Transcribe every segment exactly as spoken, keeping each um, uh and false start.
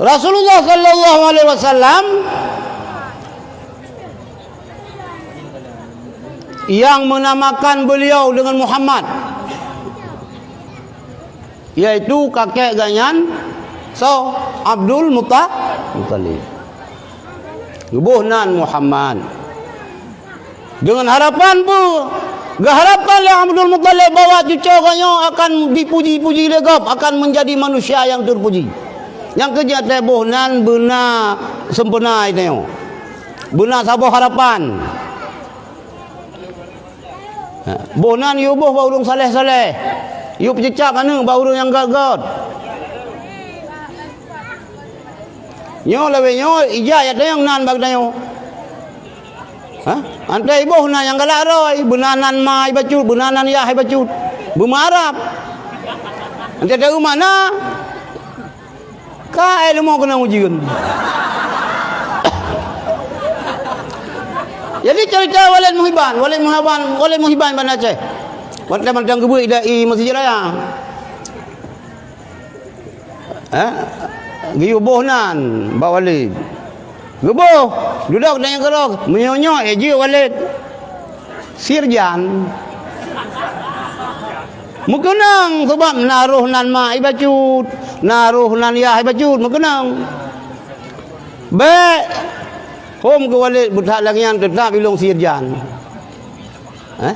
Rasulullah sallallahu alaihi wasallam yang menamakan beliau dengan Muhammad, yaitu kakek gobnyan, so, Abdul Mutta-, Muttalib. Geuboh nan Muhammad. Deungon harapan peue? Geuharapkan lé Abdul Muttalib bahwa cucoe geuh nyoe akan dipuji-puji lé gob, akan menjadi manusia yang terpuji. Nyang keu jeuet teuboh nan beuna sempurna tanyoe. Beuna saboh harapan. Ha, boh nan yue boh bak ureuëng saleh-saleh. Yue peuceucab aneuëk bak ureuëng nyang gét-gét. Nyoe lawét nyoe ija nyang tanyong nan bak tanyoe. Ha? Antai boh nan nyang galak roi, beuna nan ma bacut, beuna nan yah bacut. Beuma Arab. Antai tahu mana? Ka ilmu keuneuk ujeuen. Jadi cerita Walid Muhibban, Walid Muhibban, Walid Muhibban Banda Aceh. Watée mantong geubeue idai Masjid Raya. Eh? Geuyue boh nan bak Walid. Geuboh, dudoe tanyoe keudroe, meunyoe nyoe, eh, jeuet Walid. Sirjan. Meukeunong, sabab na roh nan ma bacut, na roh nan yah bacut, meukeunong. Bék, hom keu Walid beutak lagée nyan teutab ilong sirjan. Eh?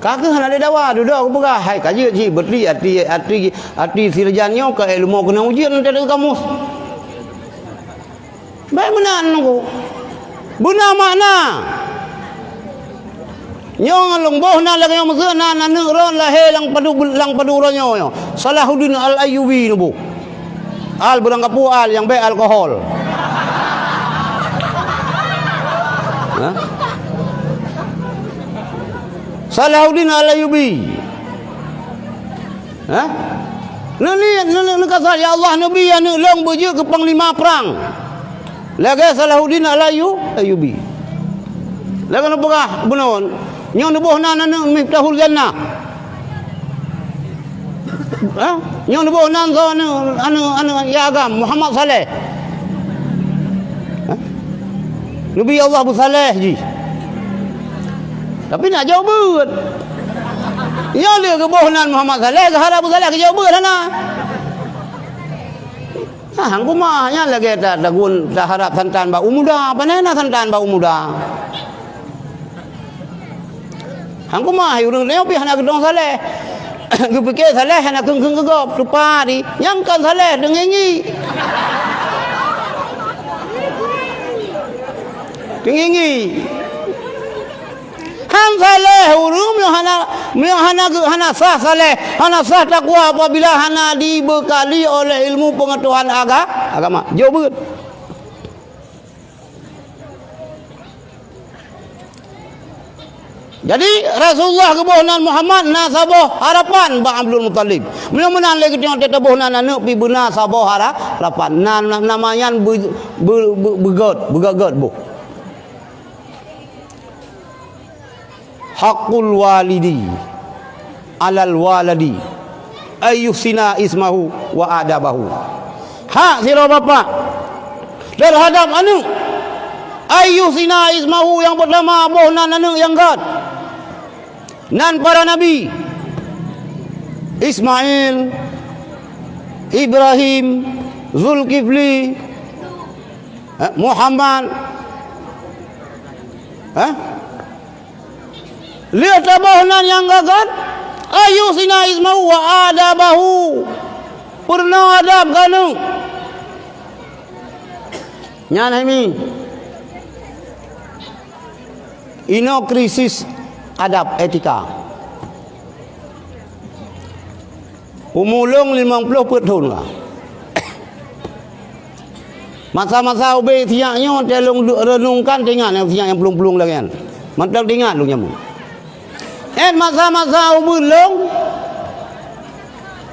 Ka kheueh hana lé dawa, dudoe geupeugah, hai ka jeuet jih, beutli ati, ati, ati sirjan nyoe ka ilmu keuneuk ujeuen teuh kamus. Bék meunan nunggu. Beuna makna. Nyoe lôn boh na lagée nyoe meuseu na aneuëk ron lahé lam padub, lam padub uroe nyoe. Salahuddin Al-Ayyubi neuboh. Al beurangkapeue al nyang bék alkohol. Hah? Salahuddin Al-Ayyubi. Hah? Neuniet, neuniet, neukasat, "Ya Allah, neubi aneuëk lôn beujeuet keu panglima prang." Lagée Salahuddin Al-Ayyu-, Ayyubi. Lagée neupeugah bunoe, nyoe neuboh nan aneuëk Miftahul Jannah. Hah? Nyoe neuboh nan soe aneuëk, aneuëk, aneuëk ya agam, Muhammad Saleh. Hah? Neubi Allah beusaleh jih. Tapi nak jaweueb beuet. Nyoe lé geuboh nan Muhammad Saleh, geuharab beusaleh geujaweueb beuet hana. Nah, hang kumah nyan lagée ta-, tagun, taharab santan bak umuda, pane na santan bak umuda. Hang kumah, ureuëng nyoe pih hana geudong saleh. Geupike saleh hana kheun-kheun keu gob, tupa di. Nyang kon saleh, teungingi. Teungingi. Han saleh ureuëng meunyoe hana, meunyoe hana geu-, hana sah saleh, hana sah takwa apabila hana dibeukali oleh ilmu peungeutahuan aga-, agama. Jaweueb beuet. Jadi, Rasulullah geuboh nan Muhammad na saboh harapan bak Abdul Muthalib. Meunyoe meunan lé geutanyoe teuboh nan aneuëk pih beuna saboh hara-, harapan. Na, na, nama nyan beu-, beu-, beu-, beugét, beugét-gét boh. Haqqul walidi alal waladi ayyuhsina ismahu wa adabahu. Hak sidroe bapak terhadap aneuëk, ayyuhsina ismahu, nyang peutama boh nan aneuëk nyang gét. Nan para nabi, Ismail, Ibrahim, Zulkifli, eh, Muhammad, eh? Lheueh taboh nan nyang gét-gét, ayyuhsina ismahu wa adabahu. Peurunoe adab keu aneuëk. Nyan hai mi. Inoe krisis adab etika. Umu lôn limong ploh peuet thon ka. Masa-masa ubé siyak nyoe, teuh lôn renungkan, teuingat nyang siyak nyang plueng-plueng lagée nyan. Mantong teuingat lôn nyoe. Eh, masa-masa ubeut lôn,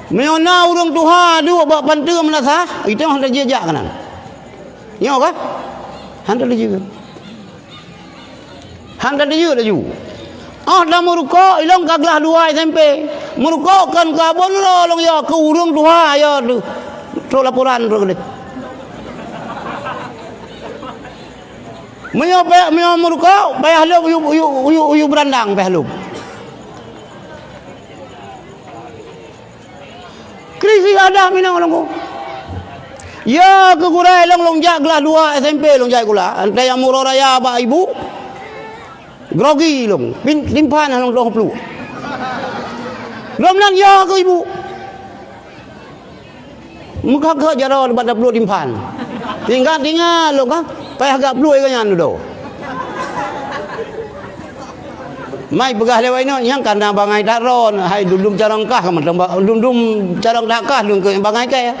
meunyoe na ureuëng tuha duek bak panteue meunasah, itu hana jijak keunan. Nyoe ka? Hana jijak. Han ka teujeuet laju. Óh na meurukok, ilong ka glah dua S M P. Meurukok kon keu abon lo lông yo, keu ureuëng tuha yo teuh. Trok laporan trok keudeh. Meunyoe payah, meunyoe meurukok, payah lom u yup, u yup, u yup, u yup beurandang payah lom. Krisis adab meunan lôn ku. Ya, keu gurée lôn, lôn jak glah dua S M P lôn jak sikula. Antée nyang uroe raya bak ibu, grogi lôn, pin-, timphan lôn dong pluek. Lom nan ya keu ibu. Meuka-ka jaroe bak tapluek timphan. Tinggai-tinggai lôn ka, payah gak pluek nyan dudoe. Mai peugah lé awak inong, nyang kana bangai that ron, hai dum-dum carông kah, ka mantong ba-, dum-dum carông that kah, lôn keu bangai kée.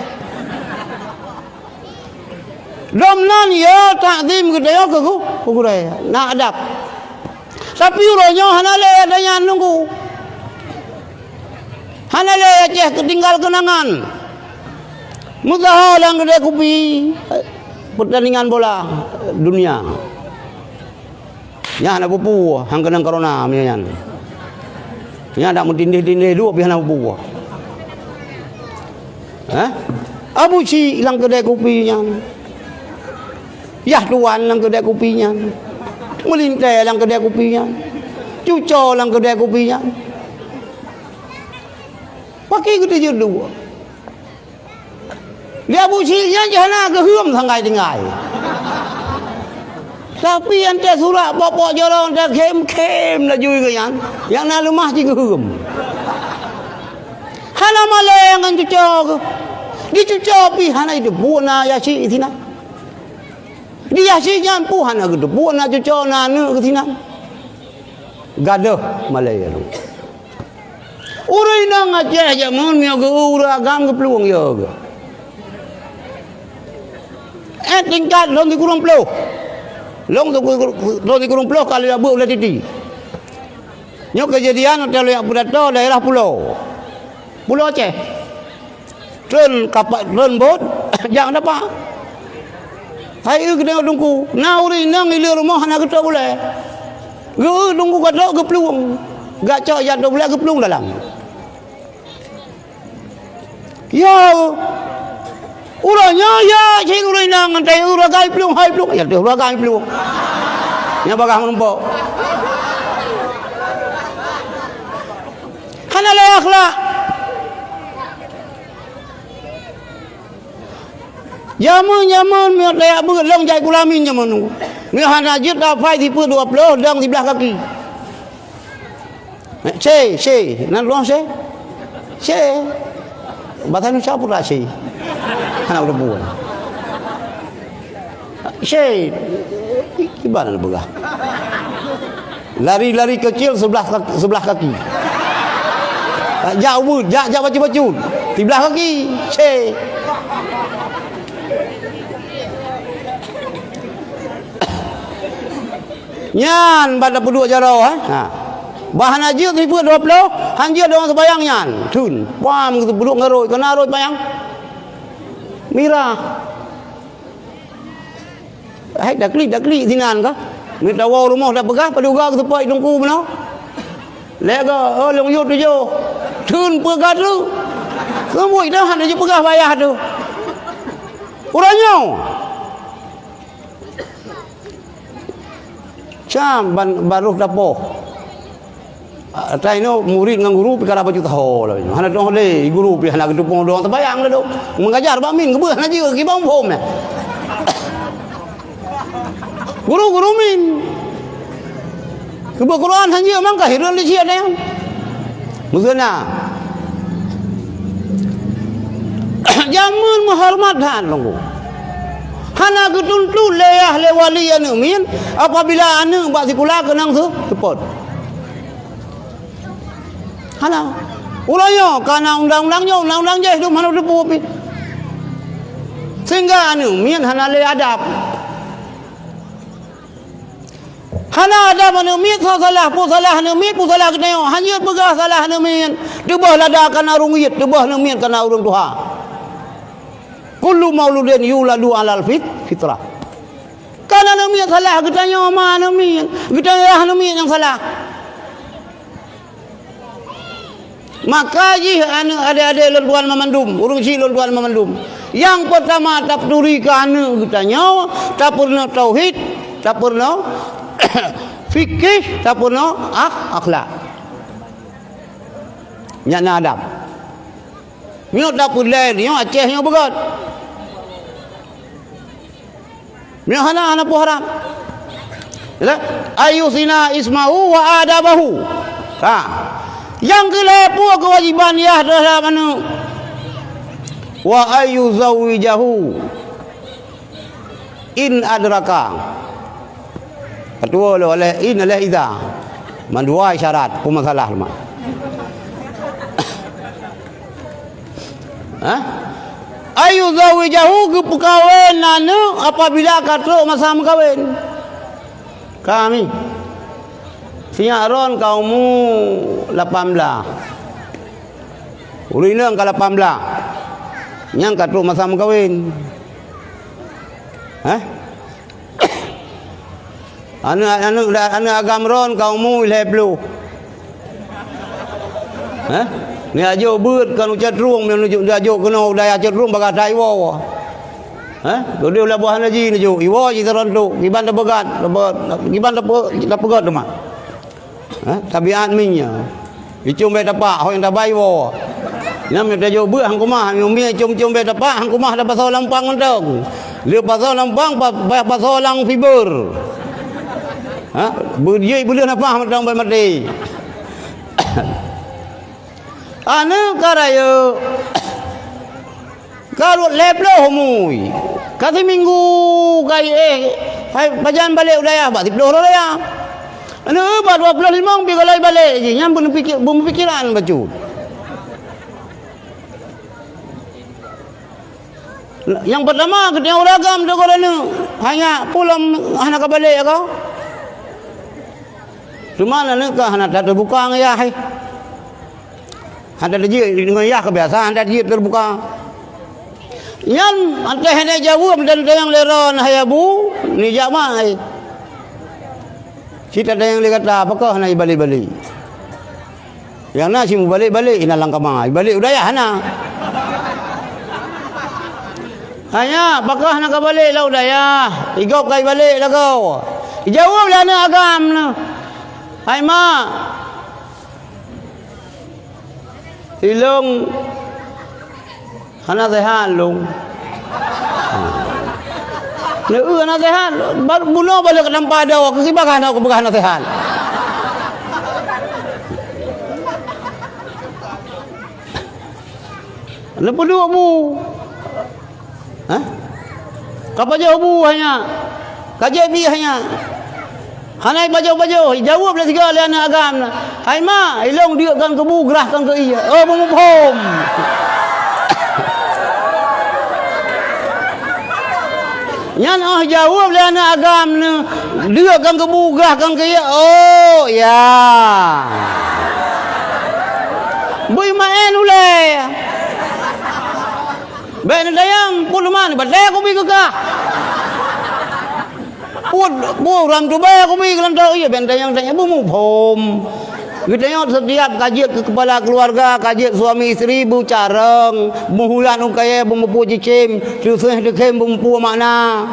Lom nan ya takzim geutanyoe keu gu-, keu gurée, na adab. Tapi uroe nyoe hana lé ata nyan lôn ku. Hana lé Aceh keutinggai keunangan. Meusaho lam keudée kupi, peutandingan bola dunia. Nyan hana peue-peue, han keunong corona meunyoe nyan. Nyan dak meutindeh-tindeh duek pih hana peue-peue. Hah? Abusyik lam keudée kupi nyan. Yah tuan lam keudée kupi nyan. Meulintée lam keudée kupi nyan. Cuco lam keudée kupi nyan. Pakri geutanyoe duek. Di Abusyik nyan jih hana geuheuem sanggai tinggai. Tapi antée surak pok-pok jolong teukhém-khém laju geuh nyan, nyang na leumah jih geuheuem. Hana malée ngon cuco geuh. Di cuco pih hana jiteupeue na Yasyik sinan. Di Yasyik nyan pun hana geuteupeue na cuco na aneuëk geuh sinan. Gadôh malée nyan. Ureuëng inong Aceh jameun meunyoe geu-eu ureuëng agam geuplueng ya geuh. Eh, tingkat lôn sikureueng ploh. Lôn siku-, lôn sikureueng ploh ka lheueh beuet ulée titi. Nyoe keujadian watée lôn jak peudato daerah pulo. Pulo Aceh. Treun kapa-, treun bot, jak dapa. Hai eu geutanyoe teungku, na ureuëng inong i leueh rumoh hana geutrok ulée. Geu-eu teungku ka trok geuplueng. Gak cok jak trok ulée geuplueng dalam. Ya, uroe nyoe ya cit ureuëng inong ngon tai ureuëng agam plueng, hai plueng. Ya, teuh ureuëng agam plueng. Nyang bagah meurumpok. Hana lé akhlak. Jameun-jameun meunyoe tajak beuet lôn jai kulamin jameun nyoe. Meunyoe hana jeuet tapai sipeuet dua ploh dong siblah kaki. Sé, sé, nan lôn sé. Sé. Bahasa Indonesia apa tak sé? Hana udah buat. Syeh, kiban na peugah. Lari-lari kecil sebelah kaki, sebelah kaki. Jak ubeut, jak, jak bacut-bacut. Sibelah kaki, syeh. Nyan ban tapeuduek jaroe, eh. Ha. Bah hana jeuet sipeuet dua ploh, han jeuet deungon seumayang nyan. Thun, pam geuteupeudok ngon rot, keunan rot seumayang. Mirah. Hai daklik-daklik sinan ka. Mita woe rumoh tapeugah, padub ga geuseupôt teungku meunoe. Lé go, oh, lôn yue tujoh. Thun peugah tu. Keumbui dah hana jipeugah payah tu. Uroe nyoe. Cam ban, baroh tapoh. Ata inoe murit ngon guru pih ka bacut taho lom. Hana tu'oh lé, guru pih hana geuteupeue doang teubayang lé dong. Meugajar bak min geubeuet hana jeuet, kiban phom nyan. Guru-guru min. Geubeuet Quran hana jeuet, mangka hireuen lé cit nyan. Meukeuna. Jameun meuhoreumat that lom. Hana geutuntut lé yah lé wali aneuëk min, apabila aneuëk bak sikula keunong seu-, seupôt. Hana. Uroe nyoe ka na undang-undang nyoe, undang-undang jih dum hana teupeu pih. Sehingga aneuëk min hana lé adab. Hana adab aneuëk miet, soe salah, peue salah aneuëk miet, peue salah geutanyoe. Han jeuet peugah salah aneuëk miet. Teuboh lada kana ureuëng miet, teuboh aneuëk miet kana ureuëng tuha. Kullu mauludin yuladu alal fit-, fitrah. Kana aneuëk miet salah, geutanyoe ma aneuëk miet, geutanyoe aneuëk miet nyang salah. Maka jih aneuëk adék-adék lôn tuan mamandum, ureuëng chik lôn tuan mamandum. Nyang peutama, tapeuturi keu aneuk geutanyoe, tapeurunoe tauhid, tapeurunoe fikih, tapeurunoe akh-, akhlak. Nyan na adab. Nyoe tapeulai nyoe Aceh nyoe beugöt. Nyoe hana, hana peue haram. Ya, ayyuhsina ismahu wa adabahu. Ha. Nyang keulhèe peue keuwajiban yah teuhadap aneuk? Wa ayyuzawwijahu in adraka. Keudua lé, oleh in, oleh idza. Mandua isyarat, peue masalah teuma. Hah? Ayyuzawwijahu, geupeukawen aneuk apabila ka trok masa meukawen. Kami. Si nyak ron ka umu lapan blah. Ureueng inong ka lapan blah. Nyang ka trok masa meukawen. Hah? Aneuk, aneuk, aneuk agam ron ka umu lhèe ploh. Hah? Neujak jok beuet kon u Cot Rueng, neujak jok keunoe u dayah Cot Rueng bagaih that iwoe. Hah? Keudeh lam boh hana ji neujok, iwoe ji tarontok, kiban tapeugöt, tape-, kiban tape-, tapeugöt teuma. Ha, tabiat mieng nyoe. Icong bèk tapak, ho nyang tabai woe. Nyan meunyo tajok beuet han keumah, meunyo mieng icong-icong bèk tapak, han keumah tapasoe lam pang mantong. Lheueh pasoe lam pang, pa-, pa-, pasoe lam fiber. Ha, beujeuet beuleueh nafah mantong bèk maté. Aneuk ka rayeuk. Ka rhot lhèe ploh umu. Ka siminggu ka éh, hai pajan balek u dayah bak siploh uroe raya. Aneuk bak dua ploh limong pi golai balek jih, nyan beuneupiké-, beumeupikiran bacut. Nyang peutama, geutanyoe ureueng agam teugor aneuk, "Hai nyak, peue lom hana ka balek kah?" Teuma aneuk ka hana tateubuka ngon yah, hai. Hana tajeuet ngon yah keubiasaan, hana tajeuet teubuka. Nyan, 'oh teuh hana jaweueb dan tanyong lé ron, "Hai Abu, neujak ma, hai?" Cit tatanyong lé gata, "Pakon hana ibalek-balek?" Nyang na cit mubalek-balek inan lam kama, ibalek u dayah hana. "Hai nyak, pakon hana ka balek lam u dayah? Igob ka ibalek lagoe." Ijaweueb lé aneuk agam nyoe, "Hai mak, ilong hana seuhat lôn." Neu-eu hana seuhat, ba-, bunoe balek ka tampa doe, keu kiban hana, keu peugah hana seuhat. Neupeuduek bu. Hah? Ka pajoh bu hai nyak. Ka jép ié hai nyak. Hana ipajoh-pajoh, ijaweueb lé sigoe lé aneuk agam nyan, "Hai mak, ilong deuk kon keu bu, grah kon keu ié." Oh, beumuphom. Nyan 'oh jaweueb lé aneuk agam nyoe, "Deuk kon keu bu, grah kon keu ié." Oh, ya. Bui maén ulèe. Bèk neutanyong, "Peue teuma?" "Batèe kubri keu kah." "Peue, peue uram tubèe kubri keu lôn tôh?" "Iya, bèk neutanyong-tanyong, beumuphom." Geutanyoe setiap ka jeuet keu kepala keuluwarga, ka jeuet suami isteri, beucarông, meuhulat u kayèe, beumupue cicém, teuseuh teukhém, beumupue makna.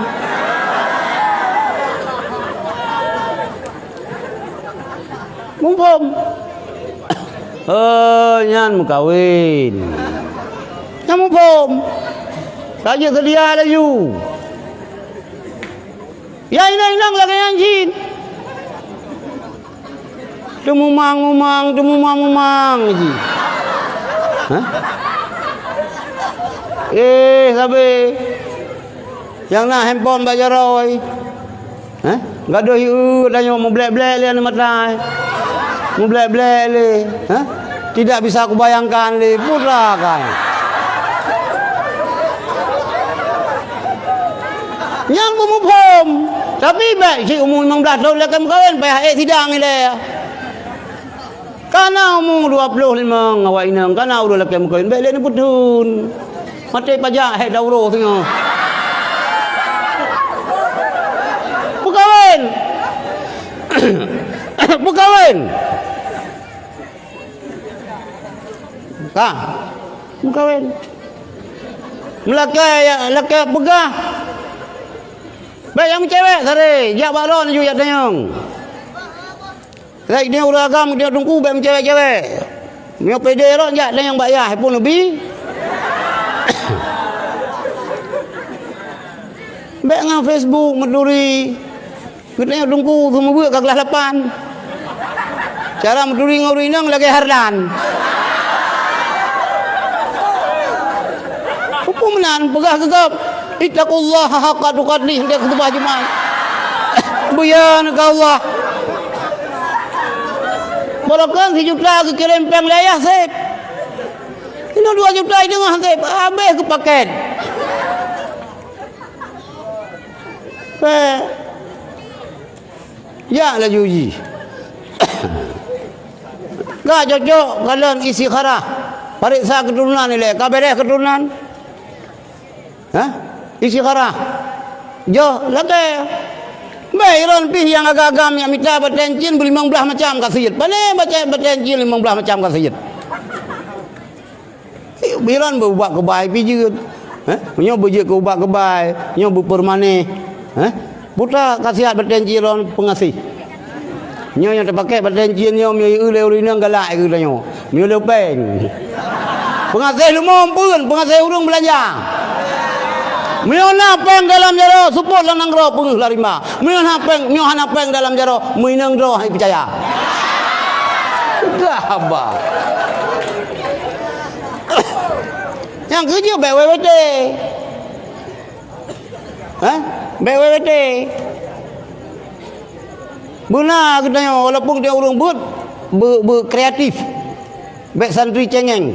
Muphom? Oh, nyan meukawen. Nyan muphom? Ka jeuet seudia laju. Ya inong-inong lagèe nyan cit. Teumumang-mumang, teumumang-mumang cit. Hah? Eh, sabe. Nyang na handphone bak jaroe. Hah? Gadôh ié tanyoe meublek-blek lé aneuk mata. Meublek-blek lé. Hah? Tidak bisa kubayangkan lé putra kai. Nyang beumuphom. Tapi bèk cit umu limong blaih thôn lakèe meukawen, payah ék sidang ilèe. Kana umu dua ploh limong awak inong, kana ureueng lakèe meukawen, bèk lé neupeutheun. Maté pajak hék tauroh singoh. Peukawen. Peukawen. Ka. Peukawen. Meulakée, ya, lakée peugah. Bék nyang meucewek sabe, jak bak lôn laju jak tanyong. Rek nyoe ureuëng agam, nyoe teungku bék meucewek-cewek. Nyoe pede rot jak tanyong bak yah, phon neubi. Bék ngon Facebook meuturi. Geutanyoe teungku seumeubeuet ka glah lapan. Cara meuturi ngon ureuëng inong lagée Hardan. Peue meunan peugah keu gob, "Ittaqullaha haqqa tuqatih," di khutbah Jumat. Buya neuka Allah. Barokon sijuta geukirém péng lé yah sép. Inoe dua juta i teungoh sép, habéh keu pakét. Péng. Jak laju jih. Ka cocok kalon istikharah. Pareksa keuturonan ilée. Ka beres keuturonan? Hah? Istikharah. Joh, lakée. Bék iron pih nyang agam-agam nyang mita batée cin beulimong blaih macam ka seuet. Pane batée, batée cin limong blaih macam ka seuet. Biron beu ubat keubai pih jeuet. Eh? Meunyoe beujeuet keu ubat keubai, nyoe beupeurmanéh. Eh? Putra khasiat batée cin lôn peungaséh. Nyoe nyang teupaké batée cin nyoe meunyoe ieu lé ureuëng inong galak keu geutanyoe. Meunyoe lé péng. Peungaséh leumo peuen, peungaséh ureuëng beulanja. Meunyoe na péng dalam jaroe, seupôt lam nanggroe peungeuh lam rimba. Meunyoe hana péng, meunyoe hana péng dalam jaroe, meuinong droe hai peucaya. Dah haba. Nyang keujeuet bék W W T. Hah? Bék W W T. Beuna geutanyoe, walaupun geutanyoe ureuëng beuet, beu-, beu kreatif. Bék santri cengeng.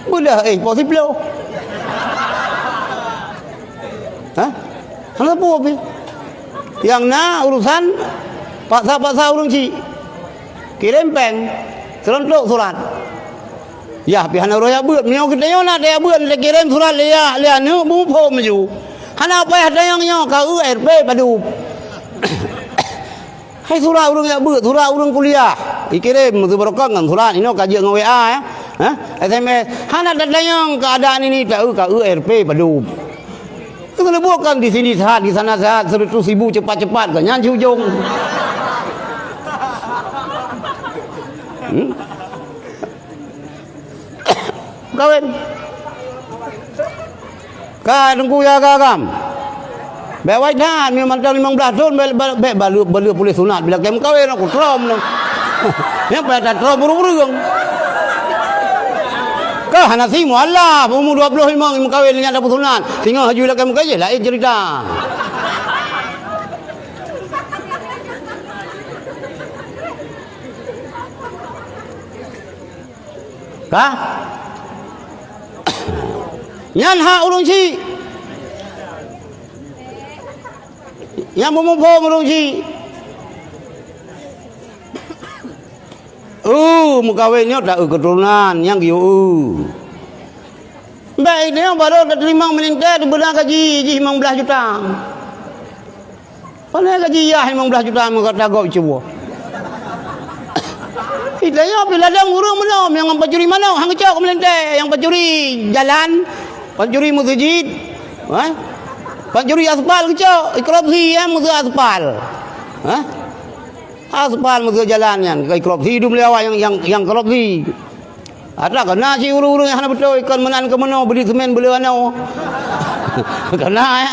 Beudah, eh, poh siplôh. Hah? Hana peue pih. Nyang na urusan paksa-paksa ureuëng cit. Kirém péng, seureuntôk surat. Yah pih hana uroe jak beuet. Meunyoe geutanyoe na tajak beuet, takirém surat lé yah, lé aneuëk, beuphom laju. Hana payah tanyong nyoe, ka eu R P padub. Hai surat ureuëng jak beuet, surat ureuëng kuliah. Ikirém, meusibarokon ngon surat. Inoe ka jeuet ngon W A, ya. Hah? S M S. Hana tatanyong keuadaan ini, ta-, ka eu R P padub. Itu kena bukan di sini sehat, di sana sehat, seratus ribu cepat-cepat, kan? Nyan si ujong. Hmm? Kawin. Ka teungku ya agam. Bék wai that, meunyoe mantong limong blaih thon, bék, bék, bék balu-, balu puléh sunat bila kém kawin, aku trom nang. Nyang payah tatrom ureuëng-ureuëng. Ka hana si mualaf, umu dua puluh lima meukawen, nyan dapeusunat. Singoh haju ilakée meukawen, laén cerita. Ka? Nyan hak ureuëng syiek. Nyang meumuphom ureuëng syiek. Uh, meukawen nyoe ta-eu keuturonan nyang geuyue. Bék nyoe barô tateurimong meulintée teubeuna gaji jih limong blaih juta. Pane gaji yah limong blaih juta meuka tagob cuboh. Ita nyoe pih ladang ureuëng meunoe nyang pancuri manok han geucok meulintée, nyang pancuri jalan, pancuri meuseujid, eh? Pancuri aspal geucok, ikorupsi, eh, meuseue aspal. Eh? Aspal meuseue jalan nyan, kai korupsi, idum lé awak nyang, nyang, nyang korupsi. Atra keunan cit ureuëng-ureuëng nyang hana beutôi, kon meunan keu meunoe, beuli seumén beuleu anoe. Keunan, ya.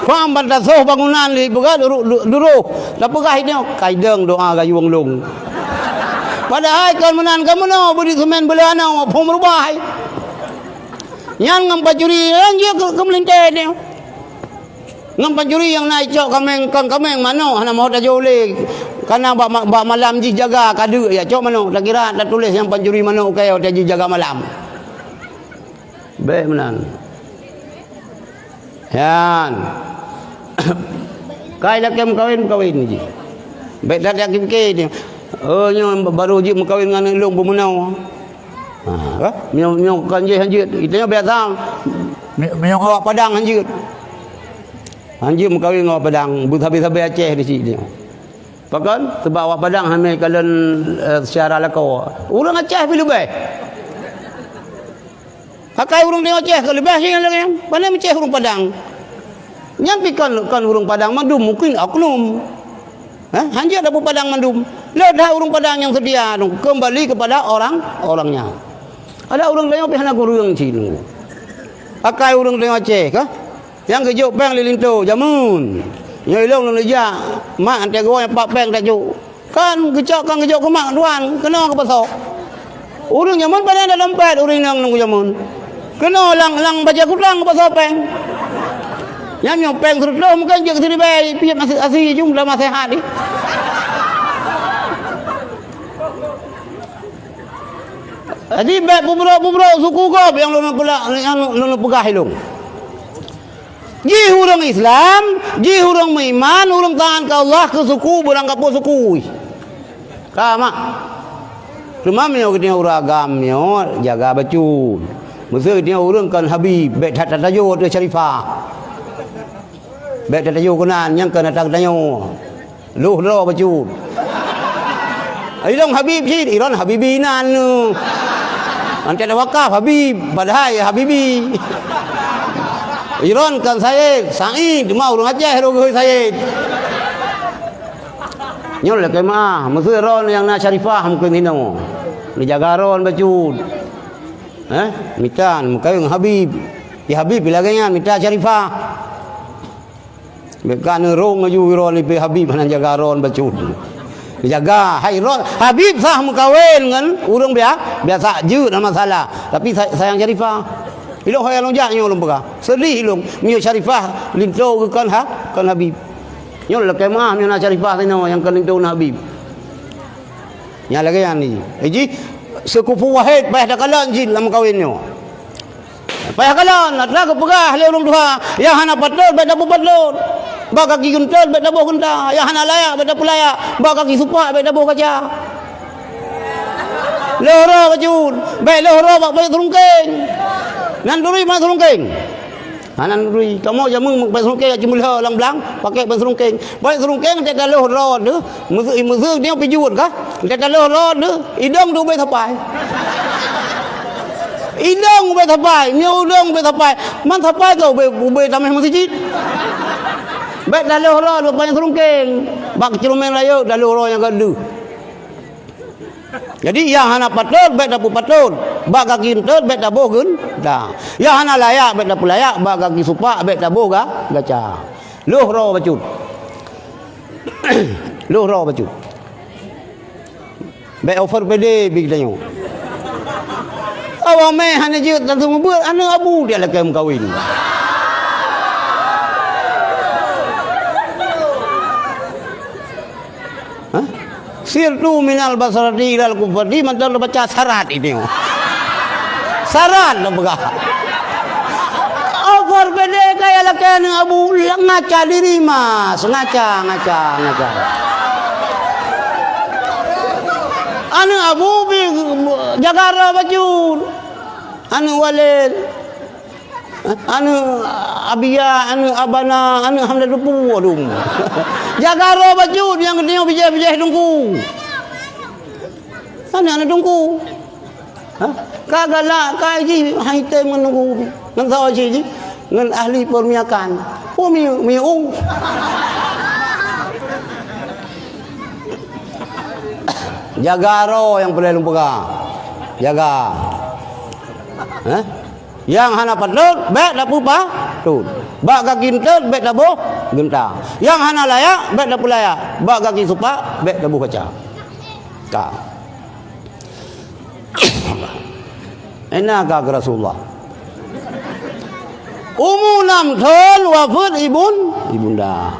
Kuang ban tasoh bangunan lé peugah duru-, du-, duroh. Tapeugah nyoe, kai deueng doa gayueng lông. Padahai kon meunan keu meunoe, beuli seumén beuleu anoe, phon meurubah. Nyan ngon pancuri, nyan jeuet keu, keu meulintée nyoe. Ngon pancuri nyang na icok kaméng, kon kaméng, manok hana meuhot tajok ulée. Kana bak ma-, bak malam jih jaga, ka deuk ya cok manok, takira tatuléh nyang pancuri manok ukai watée jih jaga malam. Bék meunan. Nyan. Kai lakée meukawen, meukawen jih. Bék that-that pike nyoe. Oh, nyoe barô jeuet meukawen ngon aneuk lôn peumeunoe. Ha, ka? Meunyoe, meunyoe kon jih han jeuet, geutanyoe biasa. Me-, meunyoe awak Padang han jeuet. Han jeuet meukawen ngon awak Padang, beusabe-sabe Aceh di sini. Pakon? Sebab awak Padang han mé kalon, eh, syara lakoe. Ureuëng Aceh pih leubeh. Akai ureuëng Aceh ka leubeh jih lagée nyan. Pane meucéh ureuëng Padang. Nyan pi kon, kon ureuëng Padang mandum, mungkin oknum. Hah? Hanjeuet dapur Padang mandum. Le that ureuëng Padang nyang seutia dong, kembali kepada orang, orangnya. Ada ureuëng laén pih hana kureueng cit. Akai ureuëng Aceh ka? Nyang geujok péng lé linto jameun. Nyoe ilong lôn ijak, mak anté geuwoe nyang pat péng tajok. Kan geucok, kan geujok keu mak tuan, keunoe keu pasoe. Ureuëng jameun pane na dompet ureuëng inong nunggu jameun. Keunoe lam, lam bajée kutang keu pasoe péng. Nyan nyoe péng seureutôh mungken jeuet siribée, piep nasi, asi jumlah masih hati. Jadi bék peubrok-peubrok suku gob nyang lôn peugah, nyang lôn peugah ilong. Jih ureuëng Islam, jih ureuëng meuiman, ureuëng taat keu Allah, keu suku, beurangkapeue suku. Ka mak. Teuma meunyoe geutanyoe ureuëng agam nyoe jaga bacut. Meuseu geutanyoe ureuëng kon Habib, bék that-that tajoe ateueh Syarifah. Bék that tajoe keunan nyang kon ata geutanyoe. Loh droe bacut. Ilong Habib cit, iron Habibi nan. Anté tawakaf Habib, padahai Habibi. Iron kan Said, Said, ma ureuëng Aceh roh geuhôi Said. Nyoe lakée meuah, meuseu ron nyang na Syarifah mungken hinoe. Neujaga ron bacut. Eh, mita meukawen Habib. Di Habib lagée nyan mita Syarifah. Bék ka neurong laju droe nibak Habib hana jaga ron bacut. Jaga hai ron. Habib sah meukawen ngon ureuëng bia-, biasa jeuet hana masalah. Tapi sa-, sayang Syarifah. Ilong hai along jak nyoe lôn peugah. Sedih ilong. Meunyoe Syarifah linto geuh kon ha, kon Habib. Nyoe lakée meuah meunyoe na Syarifah sinoe nyang kon linto na Habib. Nyang lagée nyan ni. Jih seukupu wahid payah takalon jih lam meukawen nyoe. Payah kalon, atra geupeugah lé ureuëng tuha, nyang hana patot bék taboh patot, bak gaki geuntot bék taboh geunta, nyang hana layak bék tapeulayak, bak gaki supak bék taboh gaca. Loh droe bacut, bék loh droe bak payet seulungkeng. Nan turi ma seulungkeng. Hana turi, kamoe jameun payet seulungkeng jak ceumeulhö lam blang, pakai payet seulungkeng. Payet seulungkeng teuka loh droe deuh, Meuseu, meuseu nyoe pijuet kah? Teuka loh droe deuh, idong deuh ubé sapai. Idong ubé sapai, nyoe idong ubé sapai. Man sapai keu ubé, ubé tameh meuseujid. Bék taloh droe deuh panyang seulungkeng. Bak ceureumen rayeuk taloh droe nyang ka deuh. Jadi nyang hana patot bék tapeupatot, bak gaki geuntot bék taboh geunta. Nyang hana layak bék tapeulayak, bak gaki supak bék taboh ga-, gaca. Loh droe bacut. Loh droe bacut. Bék over pede bak geutanyoe. Awak mé hana jeuet tantu mubuet aneuk abu dia lakée meukawen. Hah? Sirtu minal basrati ilal kufati mantong baca syarat itu. Syarat lom peugah. Over pede kaya lakée aneuk abu ngaca diri mas, ngaca, ngaca, ngaca. Aneuk abu bi jaga droe bacut. Aneuk Walid. Aneuk Abia, aneuk Abana, aneuk Hamzah Teupeu, aduh. Jaga droe bacut nyang geutanyoe bijéh-bijéh teungku. Aneuk-aneuk teungku. Ha? Ka galak, ka jih, hai tem ngon teungku. Ngon sawa jih, jih. Ngon ahli perminyakan. Oh, mi, mi, oh. Jaga droe nyang peureulée lôn peugah. Jaga. Hah? Nyang hana patot, bék tapeupatot. Bak gaki geuntot, bék taboh geunta. Nyang hana layak, bék tapeulayak. Bak gaki supak, bék taboh gaca. Ka. Ena ka keu Rasulullah. Umu nam thon wafeuet ibun, ibunda.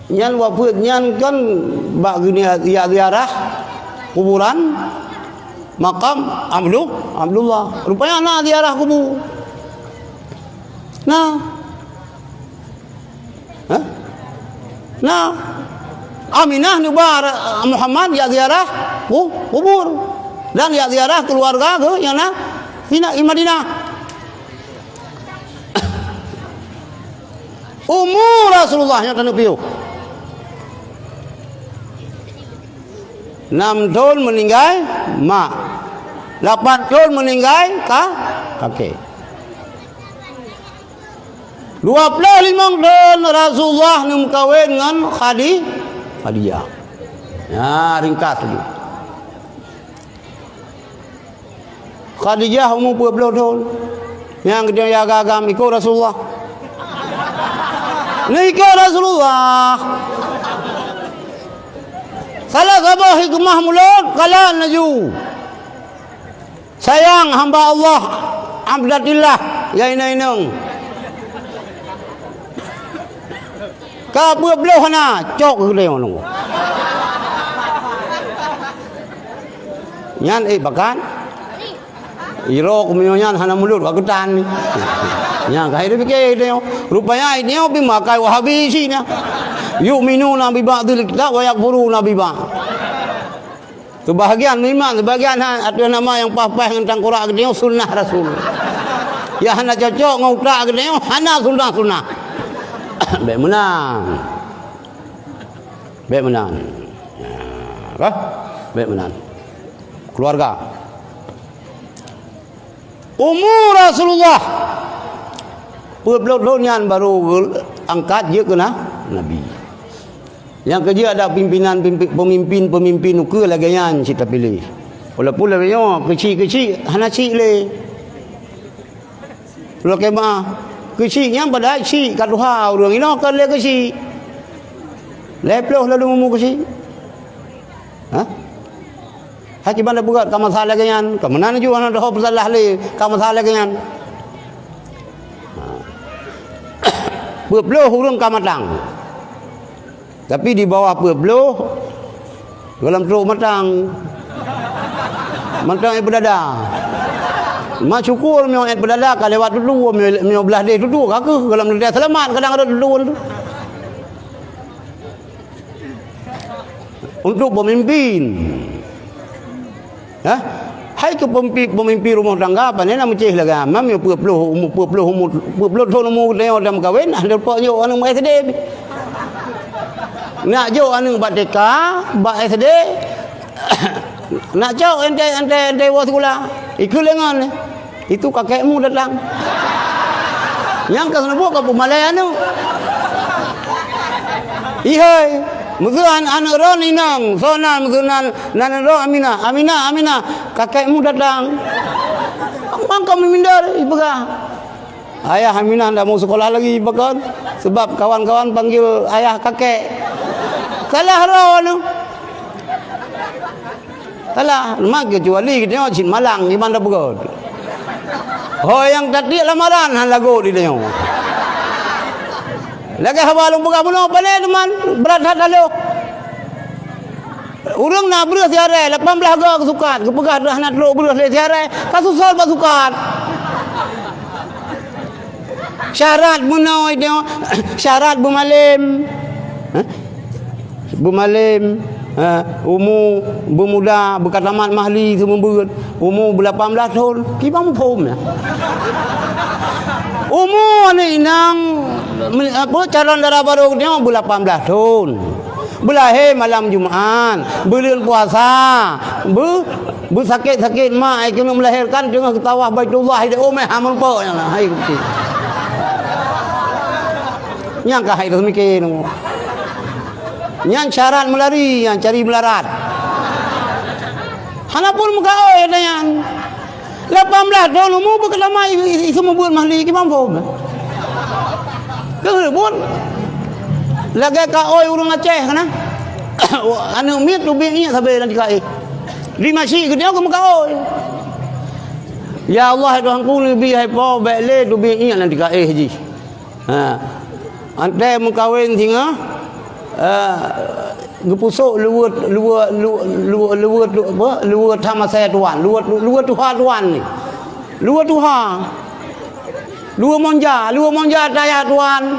Nyan wafeuet nyan kan bak geunia-, jak ziarah kuburan makam Abdu-, Abdullah. Rupanya na ziarah kubu. Na. Hah? Na. Aminah neuba Muhammad jak ziarah ku-, kubur. Dan jak ziarah keluarga geuh nyang na di Madinah. Umu Rasulullah nyang taneuk piôh. Nam thon meuninggai mak. Lapan thon meuninggai ka, kakek. Dua ploh limong thon Rasulullah neumeukawen ngon Khadi-, Khadijah. Ya, ringkas saja. Khadijah umu peuet ploh thon. Nyang geutanyoe agam-agam ikot Rasulullah. Neuikot Rasulullah. Salah saboh hikmah mulod, kalon laju. Sayang hamba Allah, abdatillah, ya inong-inong. Ka peuet ploh hana, cok keu geutanyoe nunggu. Nyan, eh, bahkan, irok meunyoe nyan hana mulod, ka geutan. Nyan ka hai pike geutanyoe. Rupanya geutanyoe pi makai Wahabi isi nyan. Yu'minuna bi ba'dil kitab wa yakfuruna bi ba'd. Sebahagian meuiman, sebahagian han, ateueh nama nyang paih-paih ngon tangkorak geutanyoe sunnah Rasul. Nyang hana cocok ngon utak geutanyoe hana sunnah-sunnah. Bèk meunan. Bèk meunan. Nah, kah? Bèk meunan. Keluarga. Umu Rasulullah peuet ploh thon nyan barô geuangkat jeuet keu na-, nabi. Nyang keujeuet ada pimpinan, pimpi-, peumimpin-peumimpin ukeue lagèe nyan cit tapiléh. Walaupun lagèe nyoe keuchik-keuchik hana chik lé. Lôn kheun meu'ah, keuchik nyan padahai chik ka tuha ureueng, inoe kon lé keuchik. Lhèe ploh laju umu keuchik. Hah? Hai kiban tapeugöt ka masa lagèe nyan, ka meunan ju hana teuho peusalah lé ka masa lagèe nyan. Ha. Peuet ploh ureueng ka matang. Tapi di bawah peuet ploh, gohlom trok matang. Matang ék peudada. Ma syukur meunyoe ék peudada ka lewat tutoe, meunyoe, meunyoe blah deh tutoe ka keuh, gohlom teuntèe seulamat kadang rot tutoe tu. Untuk pemimpin. Hah? Hai keu pempi-, pemimpin rumah tangga, pane na meucéh lagèe nyan, meunyoe peuet ploh umu, peuet ploh umu, peuet ploh thon umu geutanyoe dan meukawen, ah, deungon jok aneuk bak S D. Nak jok aneuk bak T K, bak S D, nak cok ente, ente, ente woe sikula. Ikeu lengon. Itu kakekmu datang. Nyang ka seuneubok ka peumalèe aneuk. Ihai, meuseu an-, aneuk droen inong, soe nan meuseu nan, nan droen Aminah, Aminah, Aminah, kakekmu datang. Mang ka meuminder, ipeugah. Ayah Aminah ndak mau sekolah lagi, pakon? Sebab kawan-kawan panggil ayah kakek. Salah droe aneuk. Salah, memang kecuali geutanyoe cit malang, iman tapeugöt. Ho nyang tatiek lamaran han lagot geutanyoe. Lagèe haba lôn peugah bunoe, pane teuma brat that taloh. Ureueng na breueh siaré, lapan blah go keu sukat, geupeugah hana trok breueh lé siaré, ka susol bak sukat. Syarat meunoe nyoe, syarat beumalém. Hah? Beumalém, ha, umu beumuda, beukatamat mahli seumeubeuet, umu beulapan blah thon, kiban muphom nyan. Umu aneuk inong, apa, calon dara barô nyoe beulapan blah thon. Beulahé malam Jumat, buleuen puasa, beu-, beusakét-sakét mak, ai keuneuk melahirkan teungoh geutawaf Baitullah, di umeh ha meureumpok nyan lah, hai kupi. Nyang ka hai teumike nyoe. Nyan syarat meulari, nyang cari meularat. Hana pun meukaôi ata nyan. Lapan blah thon umu beukeulama i-, i-, i-, seumeubeuet mahli kiban phom. Keuheueh buet. Lagèe kaôi ureueng Aceh kana. Aneuk miet teubiet iék sabe lam tika éh. Di masjid geutanyoe keu meukaôi. Ya Allah, hai Tuhanku, neubi hai po bèk lé teubiet iék lam tika éh jih. Ha. Antée meukawen singoh, eh, geupusok luweue, luweue, luweue, luweue, luweue tu, apa? Luweue tham asai tuan, luweue, luweue tuha tuan ni. Luweue tuha. Luweue monja, luweue monja tayah tuan.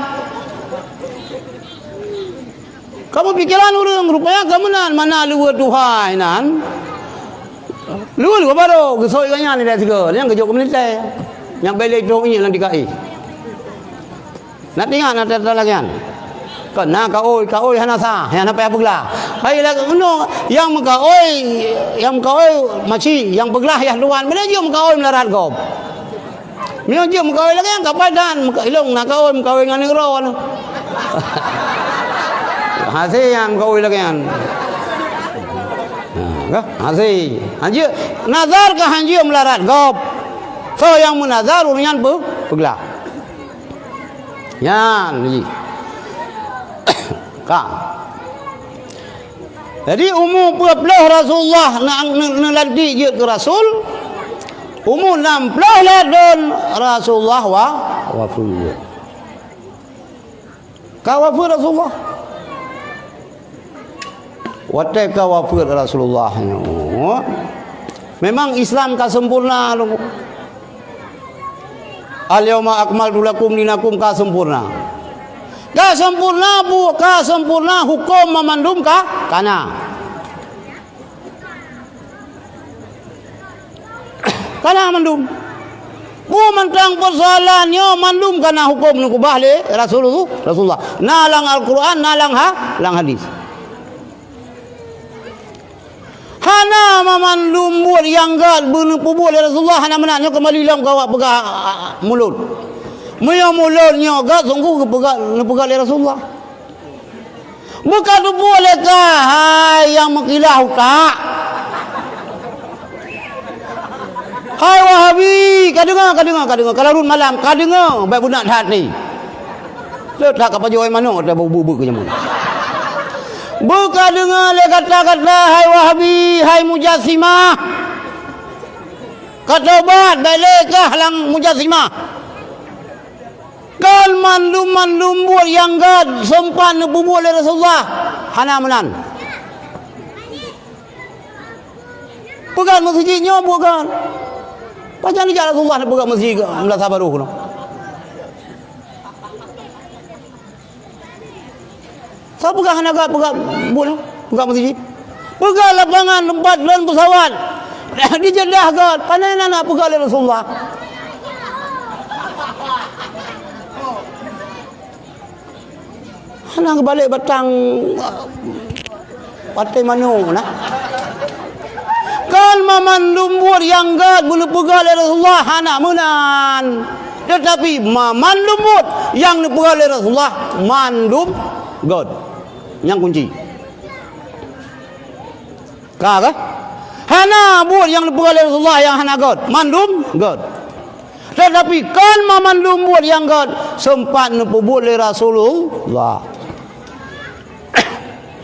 Kamoe pikeran ureueng, rupanya ka meunan, mana luweue tuha inan. Luweue-luweue barô, geusok gobnyan di sigoe, nyang geujok keu militè. Nyang bèk lé trok iék lam tika éh. Na teuingat na teuntang lagèe nyan? Kon na kaôi, kaôi hana sah, hana payah peuglah. Hai lagèe nyoe, nyang meukaôi, nyang meukaôi maci, nyang peuglah yah tuan, bila jeuet meukaôi meularat gob. Meunyoe jeuet meukaôi lagèe nyan, ka padan, meuka-, ilong na kaôi meukaôi ngon nanggroe nyoe. Hasé nyang meukaôi lagèe nyan. Ha, ka? Hasé. Hanjeuet, nazar ka hanjeuet meularat gob. Soe nyang meunazar, ureueng nyan peu-, peuglah. Nyan, ji. Ka. Jadi, umu peuet ploh Rasulullah na-, ne-, neulantik jeuet keu Rasul, umu nam ploh lhèe thon Rasulullah wa-, wafeuet. Ka wafeuet Rasulullah. Watèe ka wafeuet Rasulullah nyoe, memang Islam ka sempurna lom. "Al-yauma akmaltu lakum dinakum," ka sempurna. Ka sempurna bu-, ka sempurna huköm mamandum ka, ka na. Ka na mandum. Peue mantong peusoalan nyoe mandum ka na huköm neukeubah lé Rasulullah, Rasulullah. Na lam Al-Qur'an, na lam ha-, lam hadis. Hana mamandum buet nyang gèt beuneupeubeuet lé Rasulullah, hana meunan. Nyoe keumbali lom keu awak peugah, ah, ah, mulod. Meunyoe mulod nyoe gèt, sunggoh geupeugah, neupeugah lé Rasulullah. Beuka teupeue lé kah, hai nyang meukilah utak. Hai Wahabi, ka deungö, ka deungö, ka deungö. Ka larot malam, ka deungö, bèk beunak that ni. Lé that ka pajoh ai manok, ata beu-beu keu jameun. Beuka deungö lé gata-gata, hai Wahabi, hai Mujassimah. Ka tobat, bèk lé kah lam Mujassimah. Kon mandum-mandum buet nyang gèt seumpat neupeubuet lé Rasulullah, hana meunan. Peugöt meuseujid nyoe buet gèt. Pajan jak Rasulullah neupeugöt meuseujid gèt, Meunasah Barôh keunoe. Soe peugah hana gèt peugöt buet nyoe, peugöt meuseujid? Peugöt lapangan teumpat lôn peusawat di Jeddah gèt, pane na, na peugöt lé Rasulullah. Hana geubalek batang watèe manok na. Kon mamandum buet nyang gèt beuneupeugöt lé Rasulullah, hana meunan. Teutapi mamandum buet nyang neupeugöt lé Rasulullah, mandum gèt. Nyan kunci. Ka, ka? Hana buet nyang neupeugöt lé Rasulullah nyang hana gèt. Mandum gèt. Teutapi kon mamandum buet nyang gèt seumpat neupeubuet lé Rasulullah.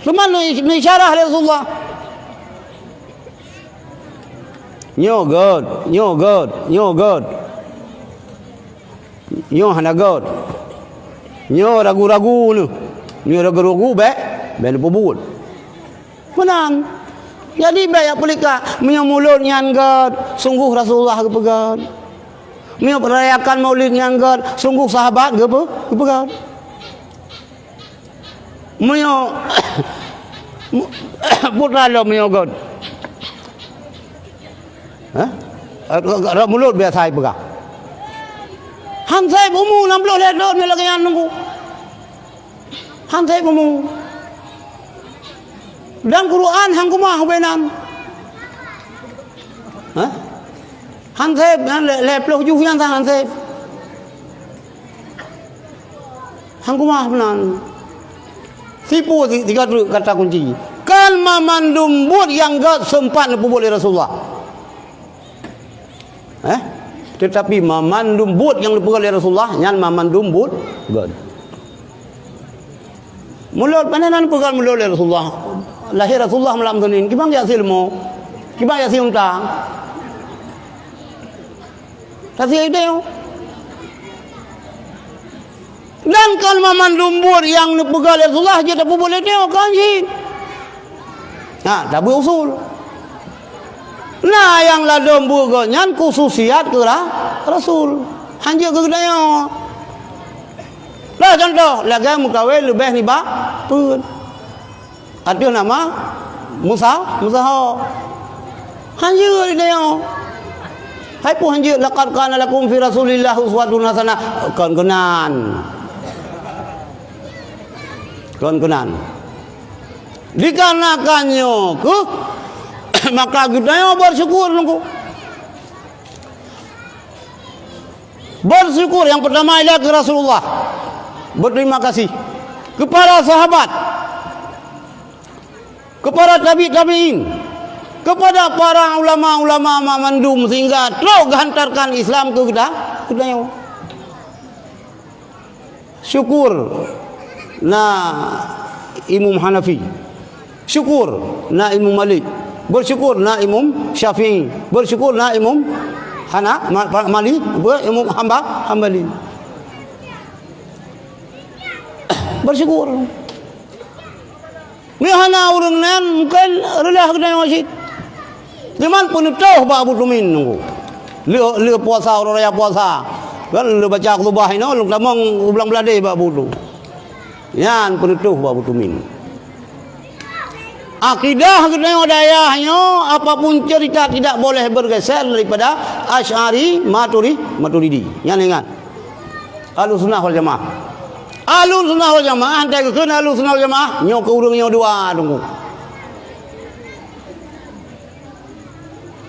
Teuma neu-, neuisyarah lé Rasulullah. Nyoe gèt, nyoe gèt, nyoe gèt. Nyoe hana gèt. Nyoe ragu-ragu nyoe. Nyoe ragu-ragu bèk, bèk neupeubuet. Meunan. Jadi bèk jak peulikak, meunyoe mulod nyan gèt, sunggoh Rasulullah geupeugöt. Meunyoe peurayakan Maulid nyan gèt, sunggoh sahabat geupeu-, geupeugöt. Meunyoe putra lom meunyoe gèt. Hah? Rot mulod biasa ipeugah. Han sép umu nam ploh lhèe thon lagèe nyan nunggu. Han sép umu. Dan Quran han keumah ubé nan. Hah? Han sép, nyan lhèe, lhèe ploh juh nyan han sép. Han keumah meunan. Sipu si-, siga treuk kata kunci. Kon mamandum buet nyang gèt seumpat neupeubuet lé Rasulullah. Eh? Teutapi mamandum buet nyang neupeugah lé Rasulullah, nyan mamandum buet gèt. Mulod, pane na neupeugah mulod lé Rasulullah. Lahé Rasulullah malam Senin, kiban jak si leumo, kiban jak si unta. Tasi idéh. Dan kon mamandum buet nyang neupeugah lé Rasulullah jeuet tapeubuet lé tanyoe, kon jih. Ha, tabeuet usul. Na nyang ladôm buet gobnyan khususiat keu ra-, Rasul. Hanjeuet keu geutanyoe. Lah contoh, lagèe meukawen leubeh nibak peuet. Ateueh nama Musa, Musa ho. Hanjeuet di tanyoe. Hai peue hanjeuet, "Laqad kana lakum fi Rasulillah uswatun hasanah." Kon keunan. Kon keunan. Dikarenakan nyoe keuh, maka geutanyoe bersyukur nunggu. Bersyukur yang pertama ialah ke Rasulullah. Berterima kasih kepada sahabat, kepada tabi' tabi'in, kepada para ulama-ulama mandum sehingga trok geuhantarkan Islam keu geuta-, geutanyoe. Syukur na Imam Hanafi. Syukur na Imam Malik. Bersyukur na Imam Syafi'i. Bersyukur na Imam Hana-, Ma-, Pa-, Mali-, apa, Imam Hamba-, Hambali. Bersyukur. Meuhana ureuëng nyan mungken reulah geutanyoe cit. Cuman peunutôh bak Abu Tumin nunggu. Le, le puasa, uroe raya puasa. Kan le baca khutbah inoe, lôn tamong u Blang Bladeh bak Abu Tu. Nyan peunutôh bak Abu Tumin. Akidah geutanyoe dayah nyoe, apapun cerita tidak boleh bergeser daripada Asy'ari, Maturi-, Maturidi. Nyan ingat. Ahlussunnah wal Jamaah. Ahlussunnah wal Jamaah, hantai geukheun Ahlussunnah wal Jamaah, nyoe keu ureuëng nyoe dua tunggu.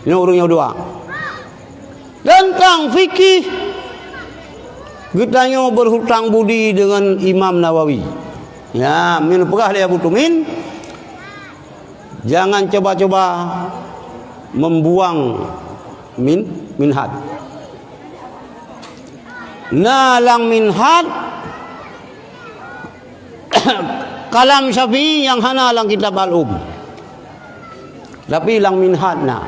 Nyoe ureuëng nyoe dua. Teuntang fikih, geutanyoe berhutang budi dengan Imam Nawawi. Ya, min peugah lé Abu Tumin, jangan coba-coba membuang min-, minhaj. Na lam minhaj kalam Syafi'i nyang hana lam kitab Al-Um. Tapi lam minhaj na.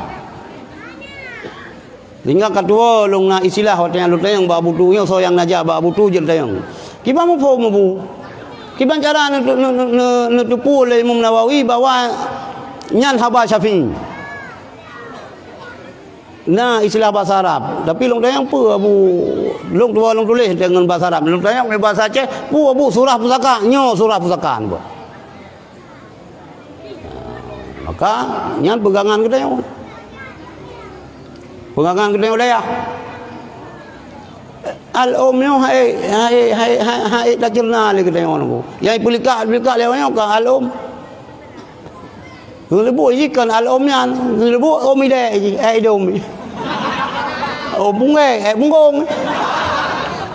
Sehingga ka tuwoe lôn na istilah watée nyan lôn tanyong bak Abu Tu nyoe, soe nyang najak bak Abu Tu jeuet tanyong. Kiban muphom Abu? Kiban cara neu-, neu-, neu-, neu-, neuteupeue lé Imam Nawawi bahwa nyan haba Syafi'i? Na istilah bahasa Arab, tapi lôn tanyong peue Abu, lôn tuwoe lôn tuléh deungon bahasa Arab, lôn tanyong deungon bahasa Aceh, peue Abu surah pusaka, nyoe surah pusaka nyoe. Maka nyan peugangan geutanyoe. Peugangan geutanyoe dayah. Al-Um nyoe hai, hai, hai, hai, hai taceurna lé geutanyoe nyoe. Nyang peulikak, peulikak lé nyoe ka Al-Um. Ngeuleubu jih kon Al-Um nyan, ngeuleubu Um idék jih, eh, idom. Oh, bungéh, eh, bunggong.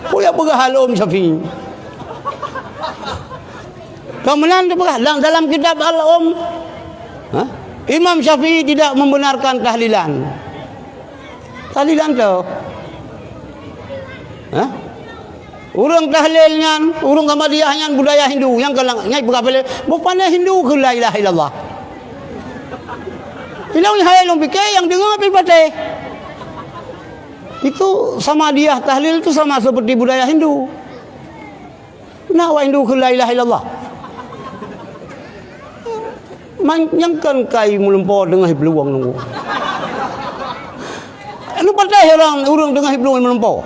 Peue nyang peugah Al-Um Syafi'i? Ka meunan teupeugah lam, dalam kitab Al-Um. Ha? Imam Syafi'i tidak membenarkan tahlilan. Tahlilan tu. Ha? Ureuëng tahlil nyan, ureuëng Ahmadiyah nyan budaya Hindu. Nyang keulang, nyang peugah bela, bukon Hindu keu la ilaha illallah. Ilong hai lôn pike nyang deungoe pih patéh. Itu sama dia tahlil tu sama seperti budaya Hindu. Na awak Hindu keu la ilaha illallah. Man, nyang kon kai meulumpo teungoh blueng nunggu. Anu patéh ureuëng, ureuëng teungoh blueng meulumpo.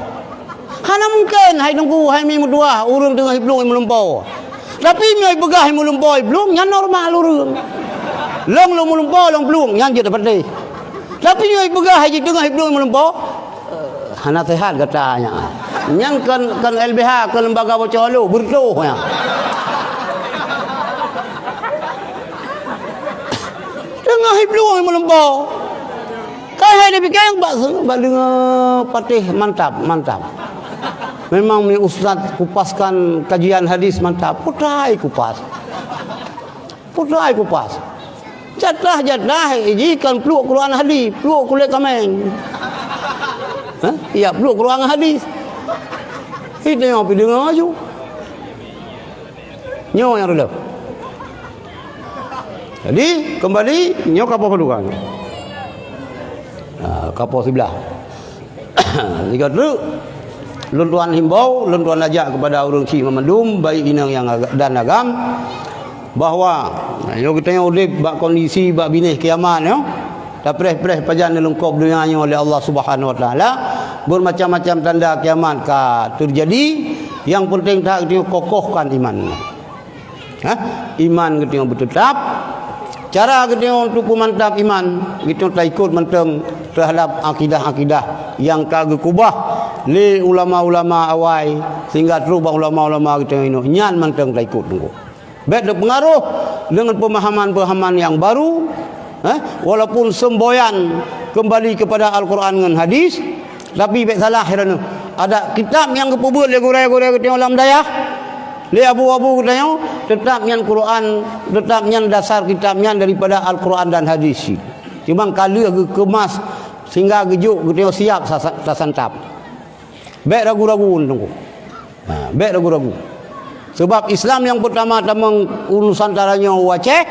Hana mungken hai teungku, hai mi meutuah, ureuëng teungoh blueng meulumpo. Tapi meunyoe peugah meulumpo blueng, nyan normal ureuëng. Long lôn meulumpo, long blueng, nyan jeuet patéh. Tapi meunyoe peugah hai teungoh blueng meulumpo, Hana sehat gata nyan. Nyan kon, kon L B H, kon lembaga bocoh halo, beureutoh nyan. Teungoh iblueng meulumpo. Kai hai dipike bak, bak deungoe patéh mantap, mantap. Memang ni ustaz kupaskan kajian hadis mantap. Putai kupas. Putai kupas. Jatah-jatah jih kon pluek Quran hadis, pluek kulét kaméng. Hah? Ya, pluek Quran hadis. Itu nyang pih deungoe laju. Nyoe nyang reuloh. Jadi, kembali, nyoe kapoh padum kan. Ha, kapoh siblah. Tiga truk, lôn tuan himbau, lôn tuan ajak kepada ureuëng chik mandum, baik inong nyang aga-, dan agam, bahwa nyoe geutanyoe udeb bak kondisi bak binéh kiamat nyoe, tapreh-preh pajan neulungkop donya nyoe lé Allah Subhanahu Wa Taala, bermacam-macam tanda kiamat ka terjadi, yang penting that geutanyoe kokohkan iman. Ha? Iman geutanyoe beuteutap. Cara geutanyoe untuk peumantap iman, geutanyoe taikot mantong teuhadap akidah-akidah nyang ka geukubah lé ulama-ulama awai, sehingga trok bak ulama-ulama geutanyoe inoe. Nyan mantong taikot teungku. Bék teupeungaroh Dengan pemahaman-pemahaman yang baru, eh, walaupun semboyan kembali kepada Al-Quran ngon hadis, tapi bék salah, ya, ada kitab nyang geupeubuet lé gurée-gurée geutanyoe lam dayah, lé abu-abu geutanyoe, tetap nyan Quran, tetap nyan dasar kitab nyan daripada Al-Quran dan hadis. Cuma ka lheueh geukemas sehingga geujok geutanyoe siap sasa-, tasantap. Bék ragu-ragu, Teungku. Ha, bék ragu-ragu. Sebab Islam nyang peutama tamong u Nusantara nyoe u Aceh,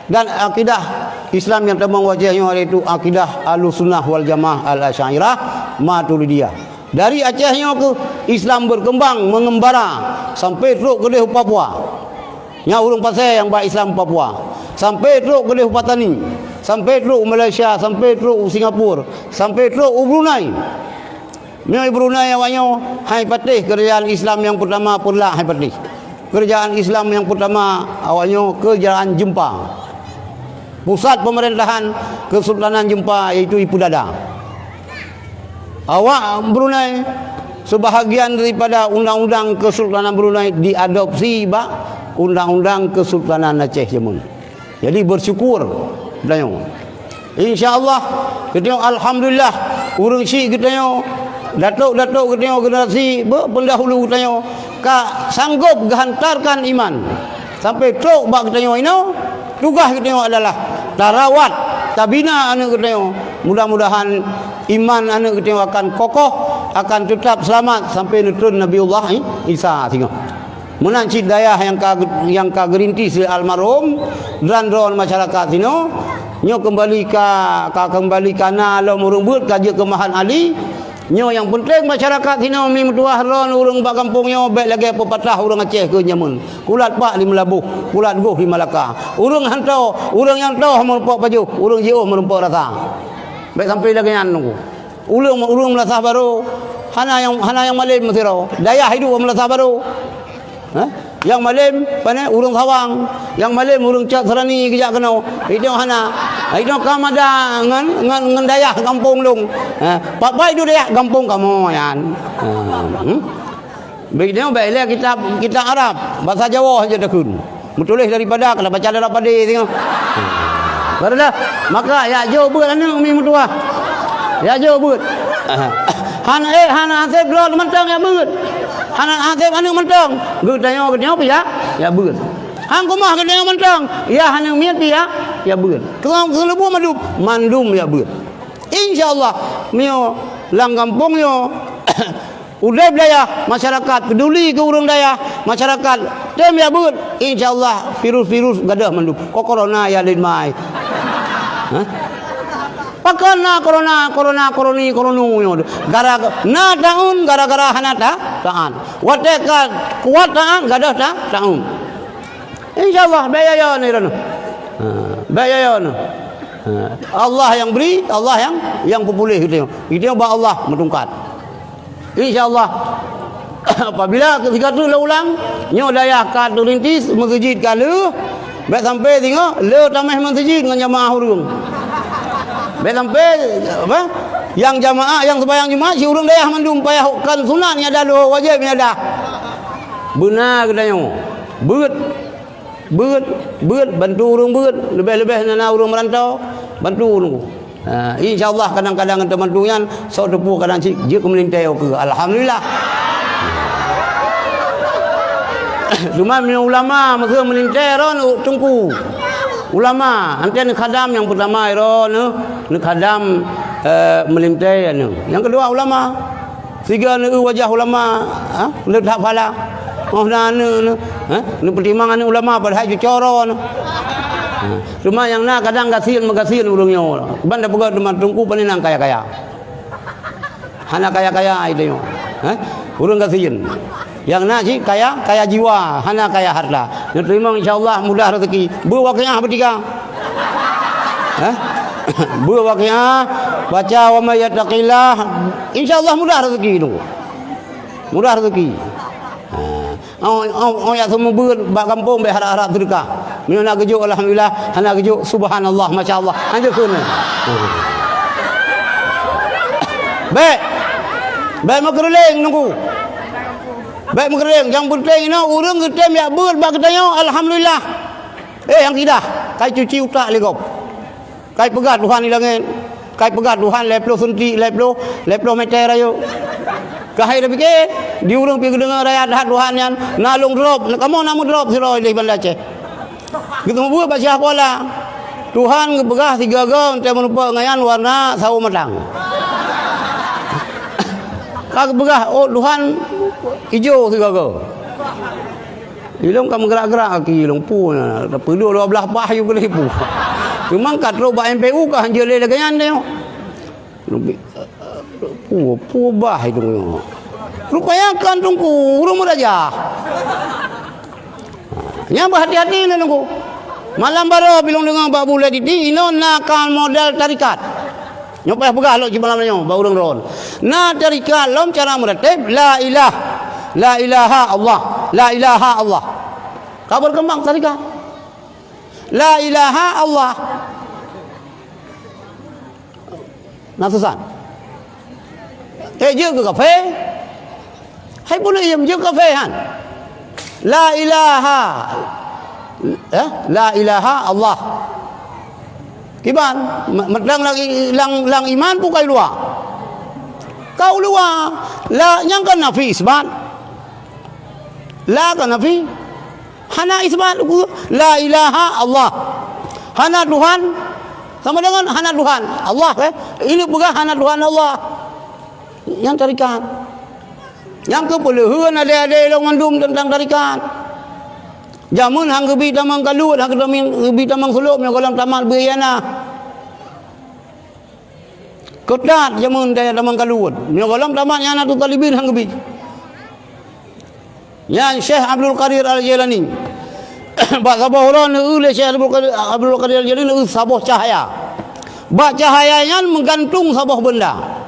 dan akidah Islam nyang tamong u Aceh nyoe yaitu akidah Ahlussunnah wal Jamaah Al-Asy'ariyah Maturidiyah. Dari Aceh nyoe keuh Islam berkembang mengembara sampai trok keudeh u Papua. Nyan ureuëng Pasé nyang ba Islam Papua. Sampai trok keudeh u Patani, sampai trok u Malaysia, sampai trok u Singapura, sampai trok u Brunei. Meunyoe Brunei awaknyoe hai patéh, keurajaan Islam nyang peutama Peureulak hai patéh. Keurajaan Islam nyang peutama awaknyoe keurajaan Jeumpa. Pusat peumeurintah Keusultanan Jeumpa yaitu i Peudada. Awak Brunei, seubahagian daripada undang-undang Keusultanan Brunei diadopsi bak undang-undang Keusultanan Aceh jameun. Jadi, beusyukur geutanyoe. Insya Allah, geutanyoe alhamdulillah, ureuëng syiek geutanyoe, datuk-datuk geutanyoe, generasi be-, pendahulu geutanyoe ka sanggob geuhantarkan iman sampai trok bak geutanyoe inoe. Tugaih geutanyoe adalah tarawat, tabina aneuëk geutanyoe. Mudah-mudahan iman aneuëk geutanyoe akan kokoh, akan teutap seulamat sampai neutron Nabiullah I-, Isa singoh. Meunan cit dayah nyang ka, nyang ka geurintis lé almarhum dan droen masyarakat sinoe, nyoe keumbali ka, ka keumbali ka na lom ureuëng beuet ka jeuet keu Mahat Ali. Nyoe nyang peunteng masyarakat sinoe mi meutuwah droen ureuëng bak gampông nyoe bék lagée peupatah ureuëng Aceh keu jameun. Kulat pak di Meulaboh, kulat goh di Malaka. Ureuëng hantoe, ureuëng nyang toh meurumpok pajoh, ureuëng jiôh meurumpok rasa. Bék sampai lagée nyan nunggu. Ureuëng, ureuëng meulasah barô, hana nyang, hana nyang malém meusidroe. Dayah hidup meulasah barô. Hah? Nyang malém, pane, ureuëng Sawang. Nyang malém, ureuëng Cot Seurani geujak keunoe. Itu hana. Itu ka mada ngon, ngon, ngon dayah gampông lôn. Ha, pat-pat itu dayah gampông kamoe nyan. Ha, hmm? Bèk nyoe bèk ilèe kitab, kitab Arab, basa Jawoe saja takheun. Meutuléh daripada, ka baca dara padé singoh. Barulah, maka jak jok beuet aneuk mi meutuwah. Jak jok beuet. Hana, eh, hana hasép droe mantong jak beuet. Hana hasép aneuk mantong. Geutanyoe, geutanyoe pih jak, jak beuet. Han keumah geutanyoe mantong. Yah aneuk miet pih jak, jak beuet. Keu, keu leubu mandum, mandum jak beuet. Insya Allah, meunyoe lam gampông nyoe, udeb dayah, masyarakat peduli keu ureueng dayah, masyarakat tem jak beuet, insya Allah virus-virus gadôh mandum. Ko korona ya lin mai. Hah? Pakon na korona, korona, koroni, koronu nyoe? Gara, na taun gara-gara hana ta-, taat. Watèe ka kuat taat, gadôh ta-, taun. Insya Allah, bèk ya, ya, ni, Rano. Ha, bèk ya, ya, ni. Ha, Allah yang beri, Allah yang, yang peupuléh geutanyoe. Geutanyoe bak Allah meutungkat. Insya Allah, apabila keusika tu lôn ulang, nyoe dayah ka teurintis, meuseujid ka lheueh, bèk sampai singoh le tamèh meuseujid ngon jamaah ureueng. Bèk sampai, apa, nyang jamaah, nyang seumayang Jumat, si ureueng dayah mandum payah kon sunat nyan dah, lheueh wajéb nyan dah. Beuna geutanyoe. Beuet. Beuet, beuet, bantu ureueng beuet, leubeh-leubeh na, na ureueng meurantau, bantu ureueng. Ha, insya Allah kadang-kadang teubantu nyan, sok teupeu kadang cit jeuet keu meulintèe ukeue. Alhamdulillah. Cuma meunyoe ulama meukeue meulintèe ron teungku. Ulama, anté neukhadam nyang peutama ron, neukhadam, eh, meulintèe anu. Nyang keudua ulama. Siga neu wajah ulama, ha? Neu that phala. Oh, na neu, neu, ha? Neu peutimang neu ulama padahai cucoro neu. Ha. Cuma nyang na kadang gasien meugasien ureueng nyoe. Ban da peugah teuma teungku pane nang kaya-kaya. Hana kaya-kaya itu nyoe. Ha? Ureueng gasien. Nyang na cit kaya, kaya jiwa, hana kaya harta. Neuteurimong insya Allah mudah rezeki. Beuwakiah beutika. Hah? Beuwakiah, baca wa may yattaqillah, insya Allah mudah rezeki tu. Mudah rezeki. Ha. Oh, oh, oh, ya semua beuet bak gampông bèk harap-harap sedekah. Meunyoe na geujok alhamdulillah, hana geujok subhanallah, masya Allah. Hana keuneuk. Bèk. Bèk meukeureuléng nunggu. Bèk meukeureuléng. Nyang peunteng inoe ureueng geutem jak beuet bak geutanyoe, alhamdulillah. Eh, nyang keuidah, kai cuci utak lé gob. Kai peugah Tuhan di langét, kai peugah Tuhan lhèe plôh senti, lhèe plôh, lhèe plôh meter rayeuk. Keuhai tapike, di ureueng pih geudeungoe raya that Tuhan nyan, na lôn drop, kamoe na meudrop sidroe di Banda Aceh. Geuteupeue bak Syiah Kuala. Tuhan geupeugah sigoe-goe, 'oh teuh meurumpok ngon nyan warna sawo matang. Ka geupeugah, oh, Tuhan ijo sigoe-goe. Ilôn ka meugerak-gerak gaki ilôn, peue na, tapeudok dua blaih bah yue keuleupah. Cuma ka trok bak M P U ka hanjeuet lé lagèe nyan nyoe. Peue, peue bah itu nyoe. Rupanya kan Teungku, ureueng meuraja. Nyan beuhati-hati lé Teungku. Malam baroe pih lôn deungoe bak buleuen di T V, inoe na ka model tarekat. Nyoe payah peugah lôn cit malam nyoe bak ureueng droen. Na tarekat lom cara meuratéb, la ilah, la ilaha Allah, la ilaha Allah. Ka beukeumbang tarekat. La ilaha Allah. Na sesat. Eh, jeuet keu kafé? Hai buleuen jeuet keu kafé han. La ilaha, eh, la ilaha Allah. Kiban, me-, meuteung lam i-, lam, lam iman peue ka u luwa? Ka u luwa. La, nyang ka nafi isbat. La ka nafi. Hana isbat, la ilaha Allah. Hana Tuhan. Sama dengan hana Tuhan. Allah, eh. Ini peugah hana Tuhan Allah. Nyan tarekat. Nyang keu peuleuheuen adé-adé lôn mandum teuntang tarekat. Jameun han geubi tamong kaluet, han geubi tamong sulôb, nyoe gohlom tamat beu iana. Keutat jameun daya tamong kaluet, nyoe gohlom tamat iana tu talibin han geubi. Nyan Syekh Abdul Qadir Al-Jailani. Bak saboh uroe neueu lé Syekh Abdul Qadir, Abdul Qadir Al-Jailani neueu saboh cahya. Bak cahya nyan meugantung saboh beunda.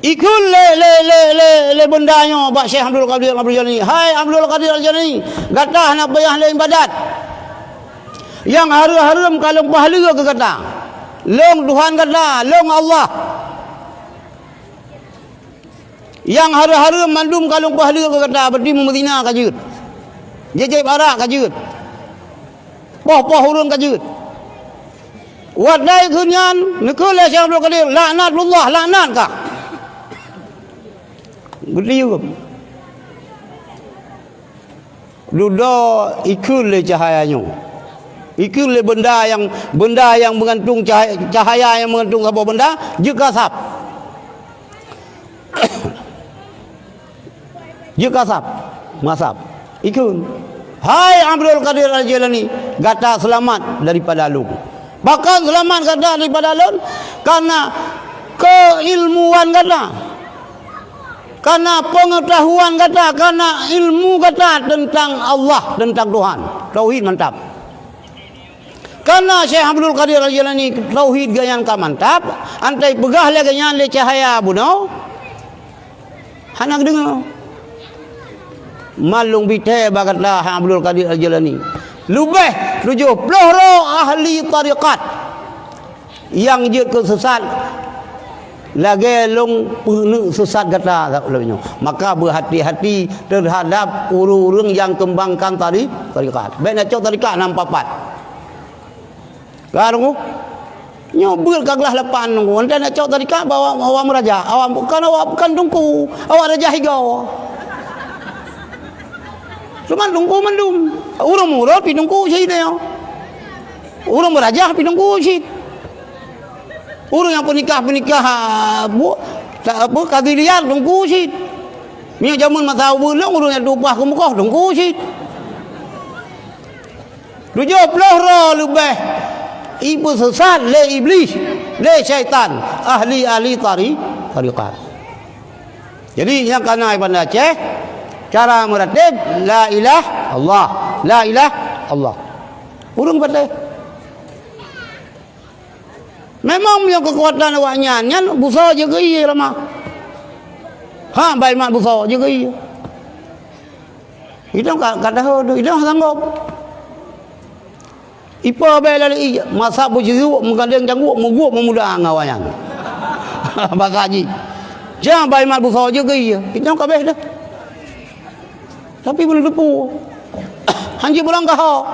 Ikheun lé, lé, lé, lé, lé beunda nyoe bak Syekh Abdul Qadir Al-Jailani, "Hai Abdul Qadir Al-Jailani, gata hana payah lé ibadat. Nyang hareuem-hareuem ka lôn peuhaleue keu gata. Lôn Tuhan gata, lôn Allah. Nyang hareuem-hareuem mandum ka lôn peuhaleue keu gata, berarti meuzina ka jeuet. Jijép arak ka jeuet. Poh-poh ureueng ka jeuet." Watèe kheun nyan, neukheun lé Syekh Abdul Qadir, "Laknatullah, laknat kah." Geutiyeum. Dudoe ikheun lé cahya nyoe. Ikheun lé beunda nyang, beunda nyang meugantung cahya, cahya nyang meugantung saboh beunda, jeuet keu asab. Jeuet keu asab, meuasab. Ikheun, "Hai Abdul Qadir Al-Jailani, gata seulamat daripada lôn." Bahkan seulamat gata daripada lôn, karena keilmuan gata, karena pengetahuan gata, karena ilmu gata tentang Allah, tentang Tuhan. Tauhid mantap. Karena Syekh Abdul Qadir Al-Jailani tauhid geuh nyan ka mantap, 'oh teupeugah lagèe nyan lé cahya bunoe, hana geudeungoe. Man lôn bi thèe bak gata, hai Abdul Qadir Al-Jailani. Leubeh tujoh ploh droe ahli tarekat nyang jeuet keu sesat lagèe lôn peuneuk sesat gata lagèe nyoe. Maka beuhati-hati teuhadap ureueng-ureueng nyang keumbangkan tari-, tarekat. Bèk na cok tarekat nam papat. Ka deungoe? Nyoe beuet ka glah lapan deungoe. Entah nak cok tadi ka bawa, bawa meuraja. Awak bukan, awak bukan teungku. Awak raja higa. Cuma teungku mandum. Ureueng murot pi teungku cit nyoe. Ureueng meuraja pi teungku cit. Ureueng nyang peunikah-peunikah, ah, bu, tak apa, kadhi liar teungku cit. Meunyoe jameun masa ubeut lôn, ureueng nyang tueng upah keu mukoh teungku cit. Tujoh ploh droe leubeh ipeusesat lé Iblih, lé syaitan, ahli-ahli tari-, tarekat. Jadi, nyang kana i Banda Aceh, cara meuratéb, la ilah Allah, la ilah Allah. Ureueng patéh. Memang meunyoe keukuatan awaknyan nyan busoe jeuet keu ie lama. Ha, bai mat busoe jeuet keu ie. Idong ka, ka tahu tu, idong sanggop. Ipo bèk lalé ie, masa beujeuet meugandeng cangguek, meuguek meumuda ngon awaknyan. Basa jih. Jang bai mat busoe jeuet keu ie. Idong ka bèk dah. Tapi belum teupeu. Hanjeuet pulang ka ho.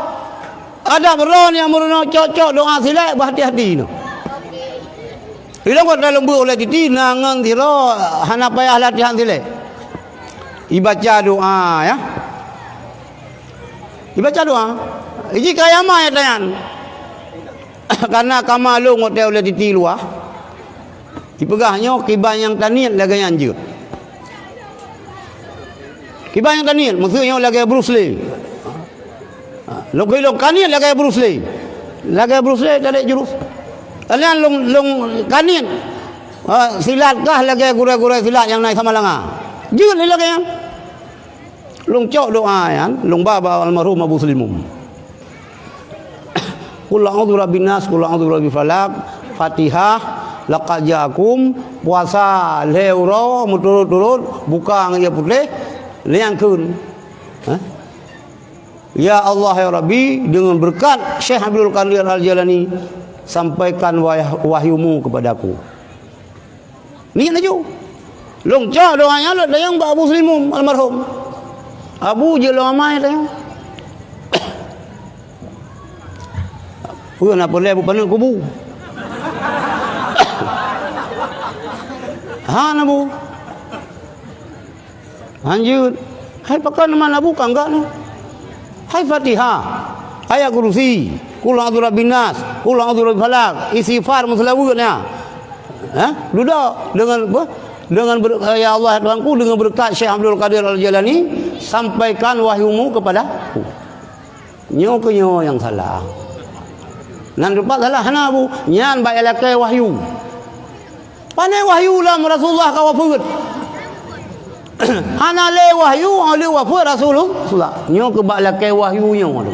Adab droe nyang meurunoe cok-cok doa silek, beuhati-hati nyoe. Ilong kota lôn beuet ulée titi, na ngon sidroe hana payah latihan silek. Ibaca doa, ya. Ibaca doa. Iji kayama ya tanyan. Karena kama lôn watée ulée titi luwah. Ipeugah nyoe kiban nyang taniet lagée nyan jeuet. Kiban nyang taniet, maksud nyoe lagée Bruce Lee. Ha, lôn keu lôn kaniet lagée Bruce Lee. Lagée Bruce Lee tadi jurus. Kalian lôn, lôn kaniet. Ha, silat kah lagée gurée-gurée silat nyang na di Samalanga. Jeuet lé lagée nyan. Lôn cok doa nyan, lôn ba bak almarhum Abu Seulimum. Qul a'udzu birabbin nas, qul a'udzu birabbil falaq, Fatihah, laqad ja'akum, puasa lhée uroe meuturot-turot, buka ngon ié putéh, lheuh nyan kheun. Ha? Ya Allah, ya Rabbi, dengan berkat Syekh Abdul Qadir Al-Jailani, sampaikan wah-, wahyumu kepadaku. Niet laju. Lôn cok doa nyan lôn tanyong bak Abu Seulimum almarhum. Abu jeuet lom amai tanyong. Peue na peureulée bupaneuk kubu? Hana, Bu. Lanjut. Hai pakon man Abu ka enggak nyoe? Hai Fatihah, Ayat Kursi, Qul a'udzu birabbin nas, Qul a'udzu birabbil falaq, istighfar meuseulaweuet nyan. Ha? Dudoe dengan apa? Dengan ber-, ya Allah, ya Tuhanku, dengan berkat Syekh Abdul Qadir Al-Jailani, sampaikan wahyumu kepadaku. Nyoe keuh nyoe nyang salah. Nan teumpat salah hana, Bu. Nyan bak ilakée wahyu. Pane wahyu lom Rasulullah ka wafeuet? Hana lé wahyu, lheueh wafeuet Rasulullah. Nyoe keuh bak lakée wahyu nyoe.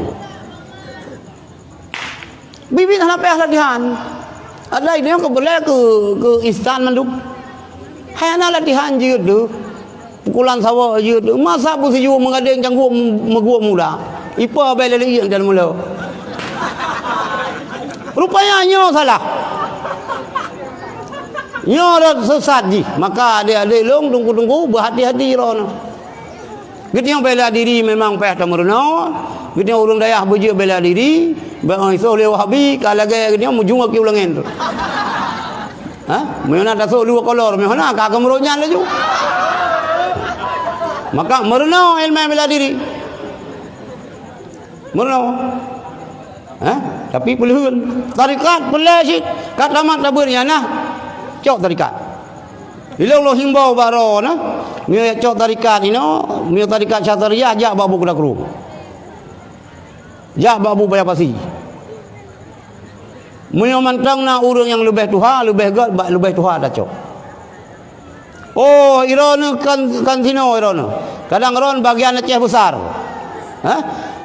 Biet-biet hana payah latihan. Ada idéh keu beulée keu, keu instan mandum. Hai hana latihan jeuet deuh. Pukulan sawa jeuet deuh. Masa beusijuek meugadeng cangguek meuguek muda. Ipa bée lé leuieng dan mula. Rupanya nyoe salah. Nyoe rot sesat jih. Maka adék-adék lôn, teungku-teungku, beuhati-hati droeneuh. Geutanyoe bela diri memang payah tameurunoe. Geutanyoe ureuëng dayah beujeuet bela diri, bak isoh lé Wahabi, ka lagée geutanyoe meujung aki ulangen tu. Ha? Meunyoe na tasok dua kolor, meuhana ka keumeurot nyan laju. Maka meurunoe ileumé bela diri. Meurunoe. Ha? Tapi peuleuheuen. Tarekat peulée cit ka tamat tabeuet nyan nah. Cok tarekat. Ilong lôn himbau bak droeneuh, meunyoe cok tarekat inoe, meunyoe tarekat Syatariah jak bak Abu Kuda Krueng. Jak bak Abu Paya Pasi. Meunyoe mantong na ureuëng nyang leubeh tuha, leubeh gét bak leubeh tuha tacok. Oh, iroeneuh kan, kan sinoe iroeneuh. Kadang ron bagian Aceh Besar. Ha?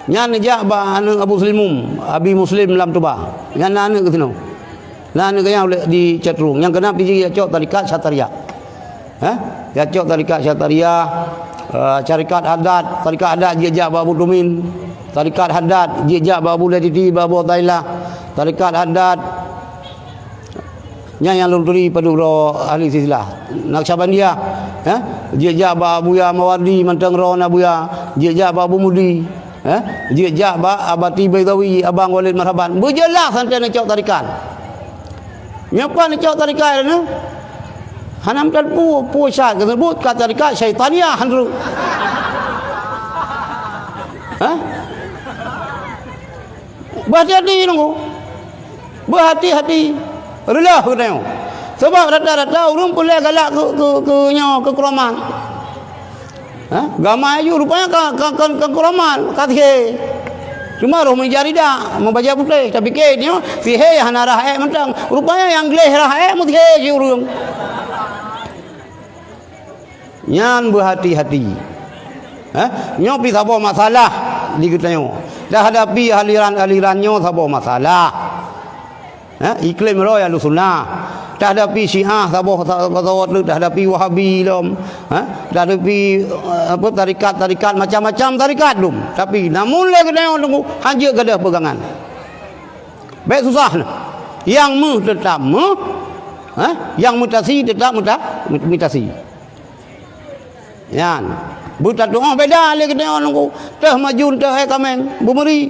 Nyan jak bak aneuëk Abu Seulimum, Abi Muslim lam Tuba. Nyan na aneuëk sinoe. Na aneuëk nyang ulée di Catrung. Nyang keunam pih jih cok tarekat Syatariah. Ha? Cok tarekat Syatariah, eh, tarekat Haddad, tarekat Haddad jijak bak Abu Tumin. Tarekat Haddad jijak bak Abu Latiti, bak Abu Thailah. Tarekat Haddad Nyan nyang lôn turi padub droe ahli silsilah Naqsyabandiyah, eh? Jijak bak Abuya Mawardi mantong droe Abuya, jijak bak Abu Mudi, eh? Jijak bak Abati Baidawi, Abang Walid Marhaban. Beujeulaih santée neucok tarekat. Nyoe pat neucok tarekat nyoe? Hana meuteupeu peue syarat geuseubut ka tarekat syaitaniyah nyoe. Hah? Beuhati-hati nunggu. Beuhati-hati. Reuloh geutanyoe. Sabab rata-rata ureuëng peureulée galak keu, keu, keu nyoe, keu keuraman. Ha? Gamai ju rupanya ka, ka, ka, ka keuraman, ka sihé. Cuma roh meujadi dak, meubajée putéh, tapike nyoe sihé hana rhah ék mantong. Rupanya nyang gleh rhah ék meusihé cit ureuëng. Nyan beuhati-hati. Eh, nyoe pih saboh masalah di geutanyoe. Tahadapi aliran-aliran nyoe saboh masalah. Eh, iklim roh Ahlussunnah. Tahadapi Syiah saboh sa-, saboh teuk, tahadapi Wahabi lom. Eh, tahadapi, eh, apa, tarekat-tarekat, macam-macam tarekat dum. Tapi namun lé geutanyoe teungku, hanjeuet gadôh peugangan. Bék susah nah. Nyang meuh teutap meuh, eh, nyang meutasi teutap meuta-, meutasi. Nyan. Beutatuoh beda lé geutanyoe nunggu. Teuh majun, teuh hai kaméng, beumeuri.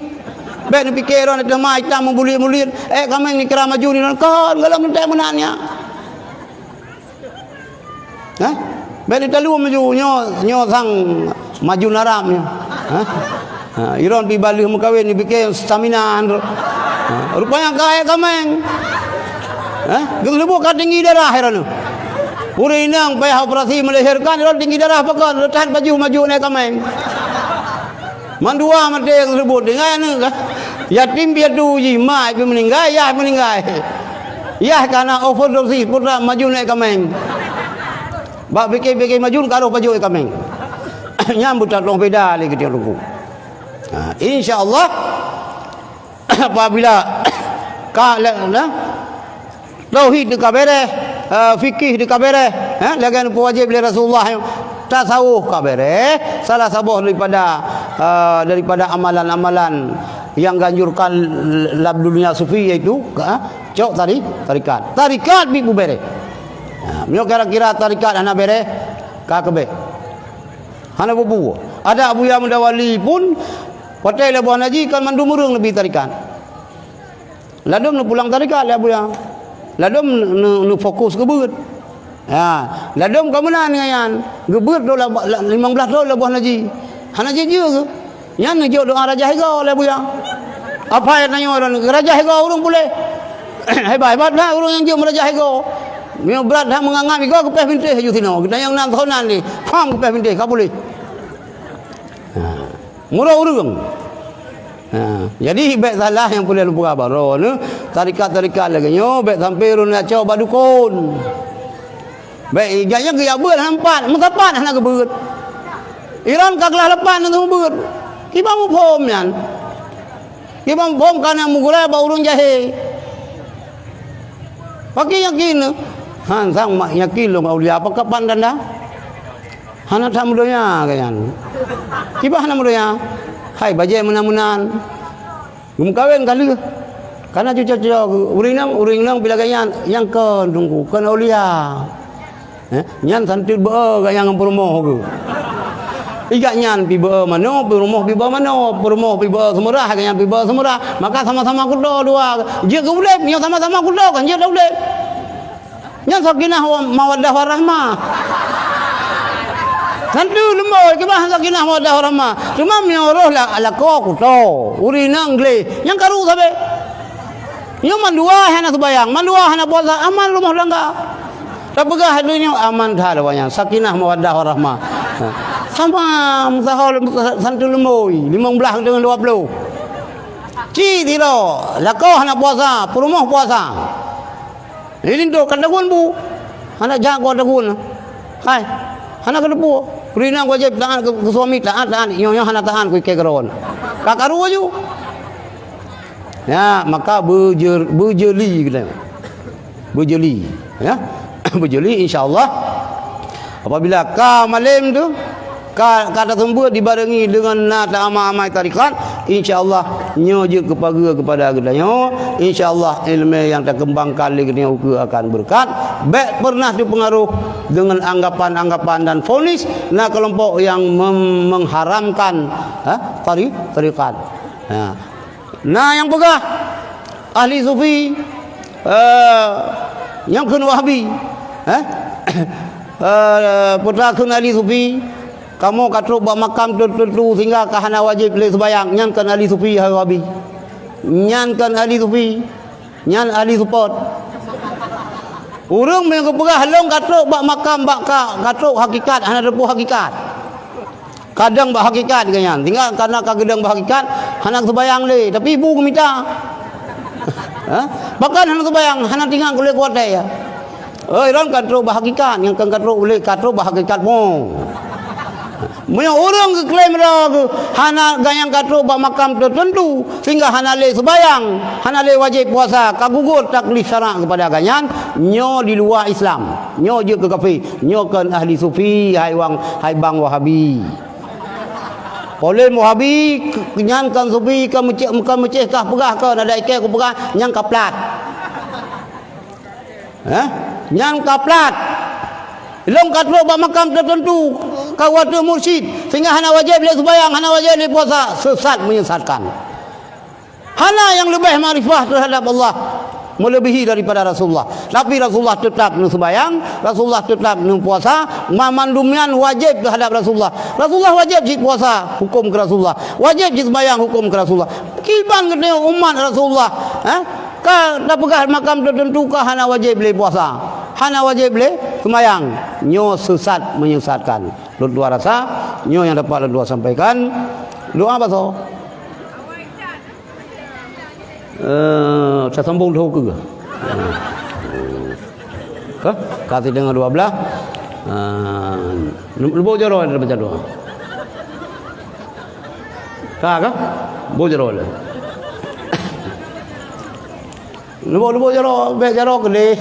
Bék neupike droe na teuma itam meubulit-bulit, eh, kaméng neukira maju ni, kon, gohlom teuntèe meunan nyan. Hah? Bék neutalu maju, nyoe, nyoe sang maju narap nyoe. Hah? Ha, iron pi baleuh meukawen, neupike stamina droe. Ha, rupanya ka eh kaméng. Hah? Geuseuleubut ka tinggi darah iron. Ureueng inong payah operasi melahirkan, iron tinggi darah pakon, leutat baju maju ngon eh kaméng. Mandua maté nyang seubut, tinggai aneuk ka. Yatim piatu jih, mak pih meuninggai, yah meuninggai. Yah ka na overdosis, putra maju ngon eh kaméng. Bak pike-pike maju ka roh pajoh eh kaméng. Nyan beutatong beda lé geutanyoe Teungku. Ha, insya Allah, apabila ka lé, na, tauhid ka bèrèh, eh, fikih ka bèrèh, eh, lagèe nyang peuwajéb lé Rasulullah, tasawuf ka bèrèh, salah saboh daripada, eh, daripada amalan-amalan nyang geuanjurkan lam dunia sufi, yaitu, eh, cok tari-, tarikat. Tarikat bi bubèrèh. Ha, meunyoe kira-kira tarikat hana bèrèh, ka keubeh. Hana bubu. Ada Abuya Muda Wali pun, watèe lé boh haji kan mandum ureueng neubi tarikat. Ladôm neupulang tarikat lé Abuya. Ladôm neu-, neu-, neufokus keu beuet. Ya, ladôm ka meunan ngon nyan. Geubeuet dua la-, la-, limong blaih thôn lé boh haji. Hana jeuet-jeuet geuh. Nyan neujok doa Raja Higo lé Abuya. Apa ayat tanyoe droeneuh, Raja Higo ureueng puléh. Hebat-hebat that ureueng nyang jeuet meuraja Higo. Meunyoe brat that meungangap Higo, geupéh bintéh laju sinoe. Geutanyoe nan thôn nan lé. Pham geupéh bintéh, ka puléh. Ha. Murah ureueng. Ha, jadi bék salah nyang peue lôn peugah baroe nyoe, tarekat-tarekat lagèe nyoe bék sampoe ureueng neujak bak dukon. Bék, gobnyan geujak beuet hana pat, meusapat hana geubeuet. Iran ka glah lapan hana geubeuet. Kiban muphom nyan. Kiban muphom ka na meugurèe bak ureueng jahé. Pakri yakin? Han sang mak yakin lôn aulia, apa kapan tanda? Hana that meudonya gobnyan. Kiban hana meudonya? Hai bajèe meunan-meunan. Geumeukawen ka lheueh. Kana cuco-cuco ureueng inong, ureueng inong pih lagèe nyan, nyang kon teungku, kon aulia. Eh, nyan santit beu-e gobnyan ngon peurumoh geuh. Gobnyan pih beu-e manoe, peurumoh pih beu-e manoe, peurumoh pih beu-e seumeurah, gobnyan pih beu-e seumeurah. Maka sama-sama kuto dua. Jeuet keu ulèe, nyoe sama-sama kuto kan jeuet keu ulèe. Nyan sakinah wa mawaddah warahmah. Tantu leumbôi keubah sakinah mawaddah warahmah. Cuma meunyoe roh la-, lakoe kuto, ureueng inong gleh, nyang karu sabe. Nyoe mandua hana seubayang, mandua hana puasa, aman rumoh tangga. Tapeugah lagèe nyoe aman that awaknyan, sakinah mawaddah warahmah. Sama meusaho santu leumbôi, limong blaih deungon dua ploh. Cit sidroe, lakoe hana puasa, peurumoh puasa. Ini tu ka tagun bu. Hana jak keu tagun. Hai. Hana keuteupeu. Ureueng inong wajéb taat keu, keu suami, taat, taat. Nyoe, nyoe hana taat keu ikei keudroe. Ka karu laju. Ya, maka beuje-, beujeuli kita. Beujeuli, ya. Beujeuli insya Allah. Apabila ka malem tu, ka, ka taseumeubeuet dibarengi deungon na taamal-amal tarekat, insya Allah nyoe jeuet keu pageue keupada geutanyoe. Insya Allah ileumèe nyang takeumbangkan lé geutanyoe ukeue akan beureukat. Bèk peureunah teupeungaroh deungon anggapan-anggapan dan vonis na keulompok nyang mem-, mengharamkan, ha, tari-, tarekat. Ha. Na nyang peugah ahli sufi, eh, nyang kheun Wahabi, eh? Eh, peue ta kheun ahli sufi, kamoe ka trok bak makam teuteuntu sehingga ka hana wajéb lé seubayang, nyan kon ahli sufi hai Wahabi. Nyan kon ahli sufi, nyan ahli support. Ureueng meunyo geupeugah lôn ka trok bak makam, bak ka, ka trok hakikat, hana teupeu hakikat. Kadang bak hakikat gobnyan. Tinggai karena ka geudong bak hakikat, hana seubayang lé, tapi bu geumita. Ha? Bahkan hana seubayang, hana tingat kulét kuatée ya. Oi, ron ka trok bak hakikat, nyang kon ka trok ulée ka trok bak hakikat mo. Meunyoe ureueng geuklaim droe geuh hana ganyang ka trok bak makam teuteuntu, sehingga hana lé seubayang, hana lé wajéb puasa, ka gugur taklif syarak keupada gobnyan, nyoe di luwa Islam, nyoe jeuet keu kafé. Nyoe kon ahli sufi, hai wang, hai bang Wahabi. Polém Wahabi, k-, nyan kon sufi, kon meucéh, kon meucéh kah peugah kon, adak ikée kupeugah, nyan ka plat. Hah? Nyan ka plat. Lôn ka trok bak makam teuteuntu, ka watée mursyid, sehingga hana wajéb lé seubayang, hana wajéb lé puasa, sesat menyesatkan. Hana nyang leubeh makrifah teuhadap Allah meuleubèhi daripada Rasulullah. Tapi Rasulullah teutap neuseumayang, Rasulullah teutap neupuasa, ma-, mandum nyan wajéb teuhadap Rasulullah. Rasulullah wajéb cit puasa, hukôm keu Rasulullah. Wajéb cit seumayang, hukôm keu Rasulullah. Kiban geutanyoe umat Rasulullah, eh? Ka tapeugah makam teuteuntu ka hana wajéb lé puasa, hana wajéb lé seumayang. Nyoe sesat menyesatkan. Lôn dua rasa, nyoe nyang dapat lôn dua sampaikan. Doa basoe. Eh, tasambong lheuh keu. Ka? Ka sideungoe dua belas. Ah, leuboh jaroe baca doa. Ka, ka? Boh jaroe lé. Leuboh, leuboh jaroe, bèk jaroe keudeh.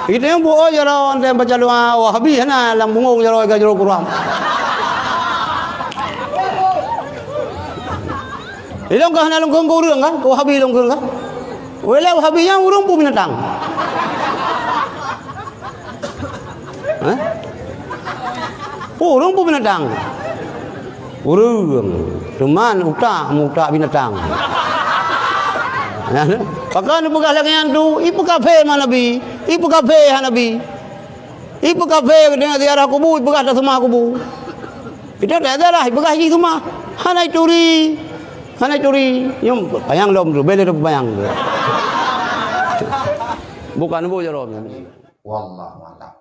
Itu nyang buet jaroe, entah baca doa, Wahabi hana lam bungong jaroe, ka jaroe kurang. Ilong ka hana longkong keu ureueng kan? Keu Wahabi longkong kan? Wéh lé Wahabi nyan ureueng peue binatang? Hah? Ureueng peue binatang? Ureueng. Cuman utak, meu utak binatang. Pakon peugah lagèe nyan tu, ipeukafé ma Nabi, ipeukafé ha Nabi. Ipeukafé deungon ziarah kubu, ipeugah taseumah kubu. Itu tak ziarah, ipeugah jih seumah. Hana ituri. Hana ituri. Nyum panyang lom tu, bèk lé panyang tu. Bukan bu jaroe. Wallahu a'lam.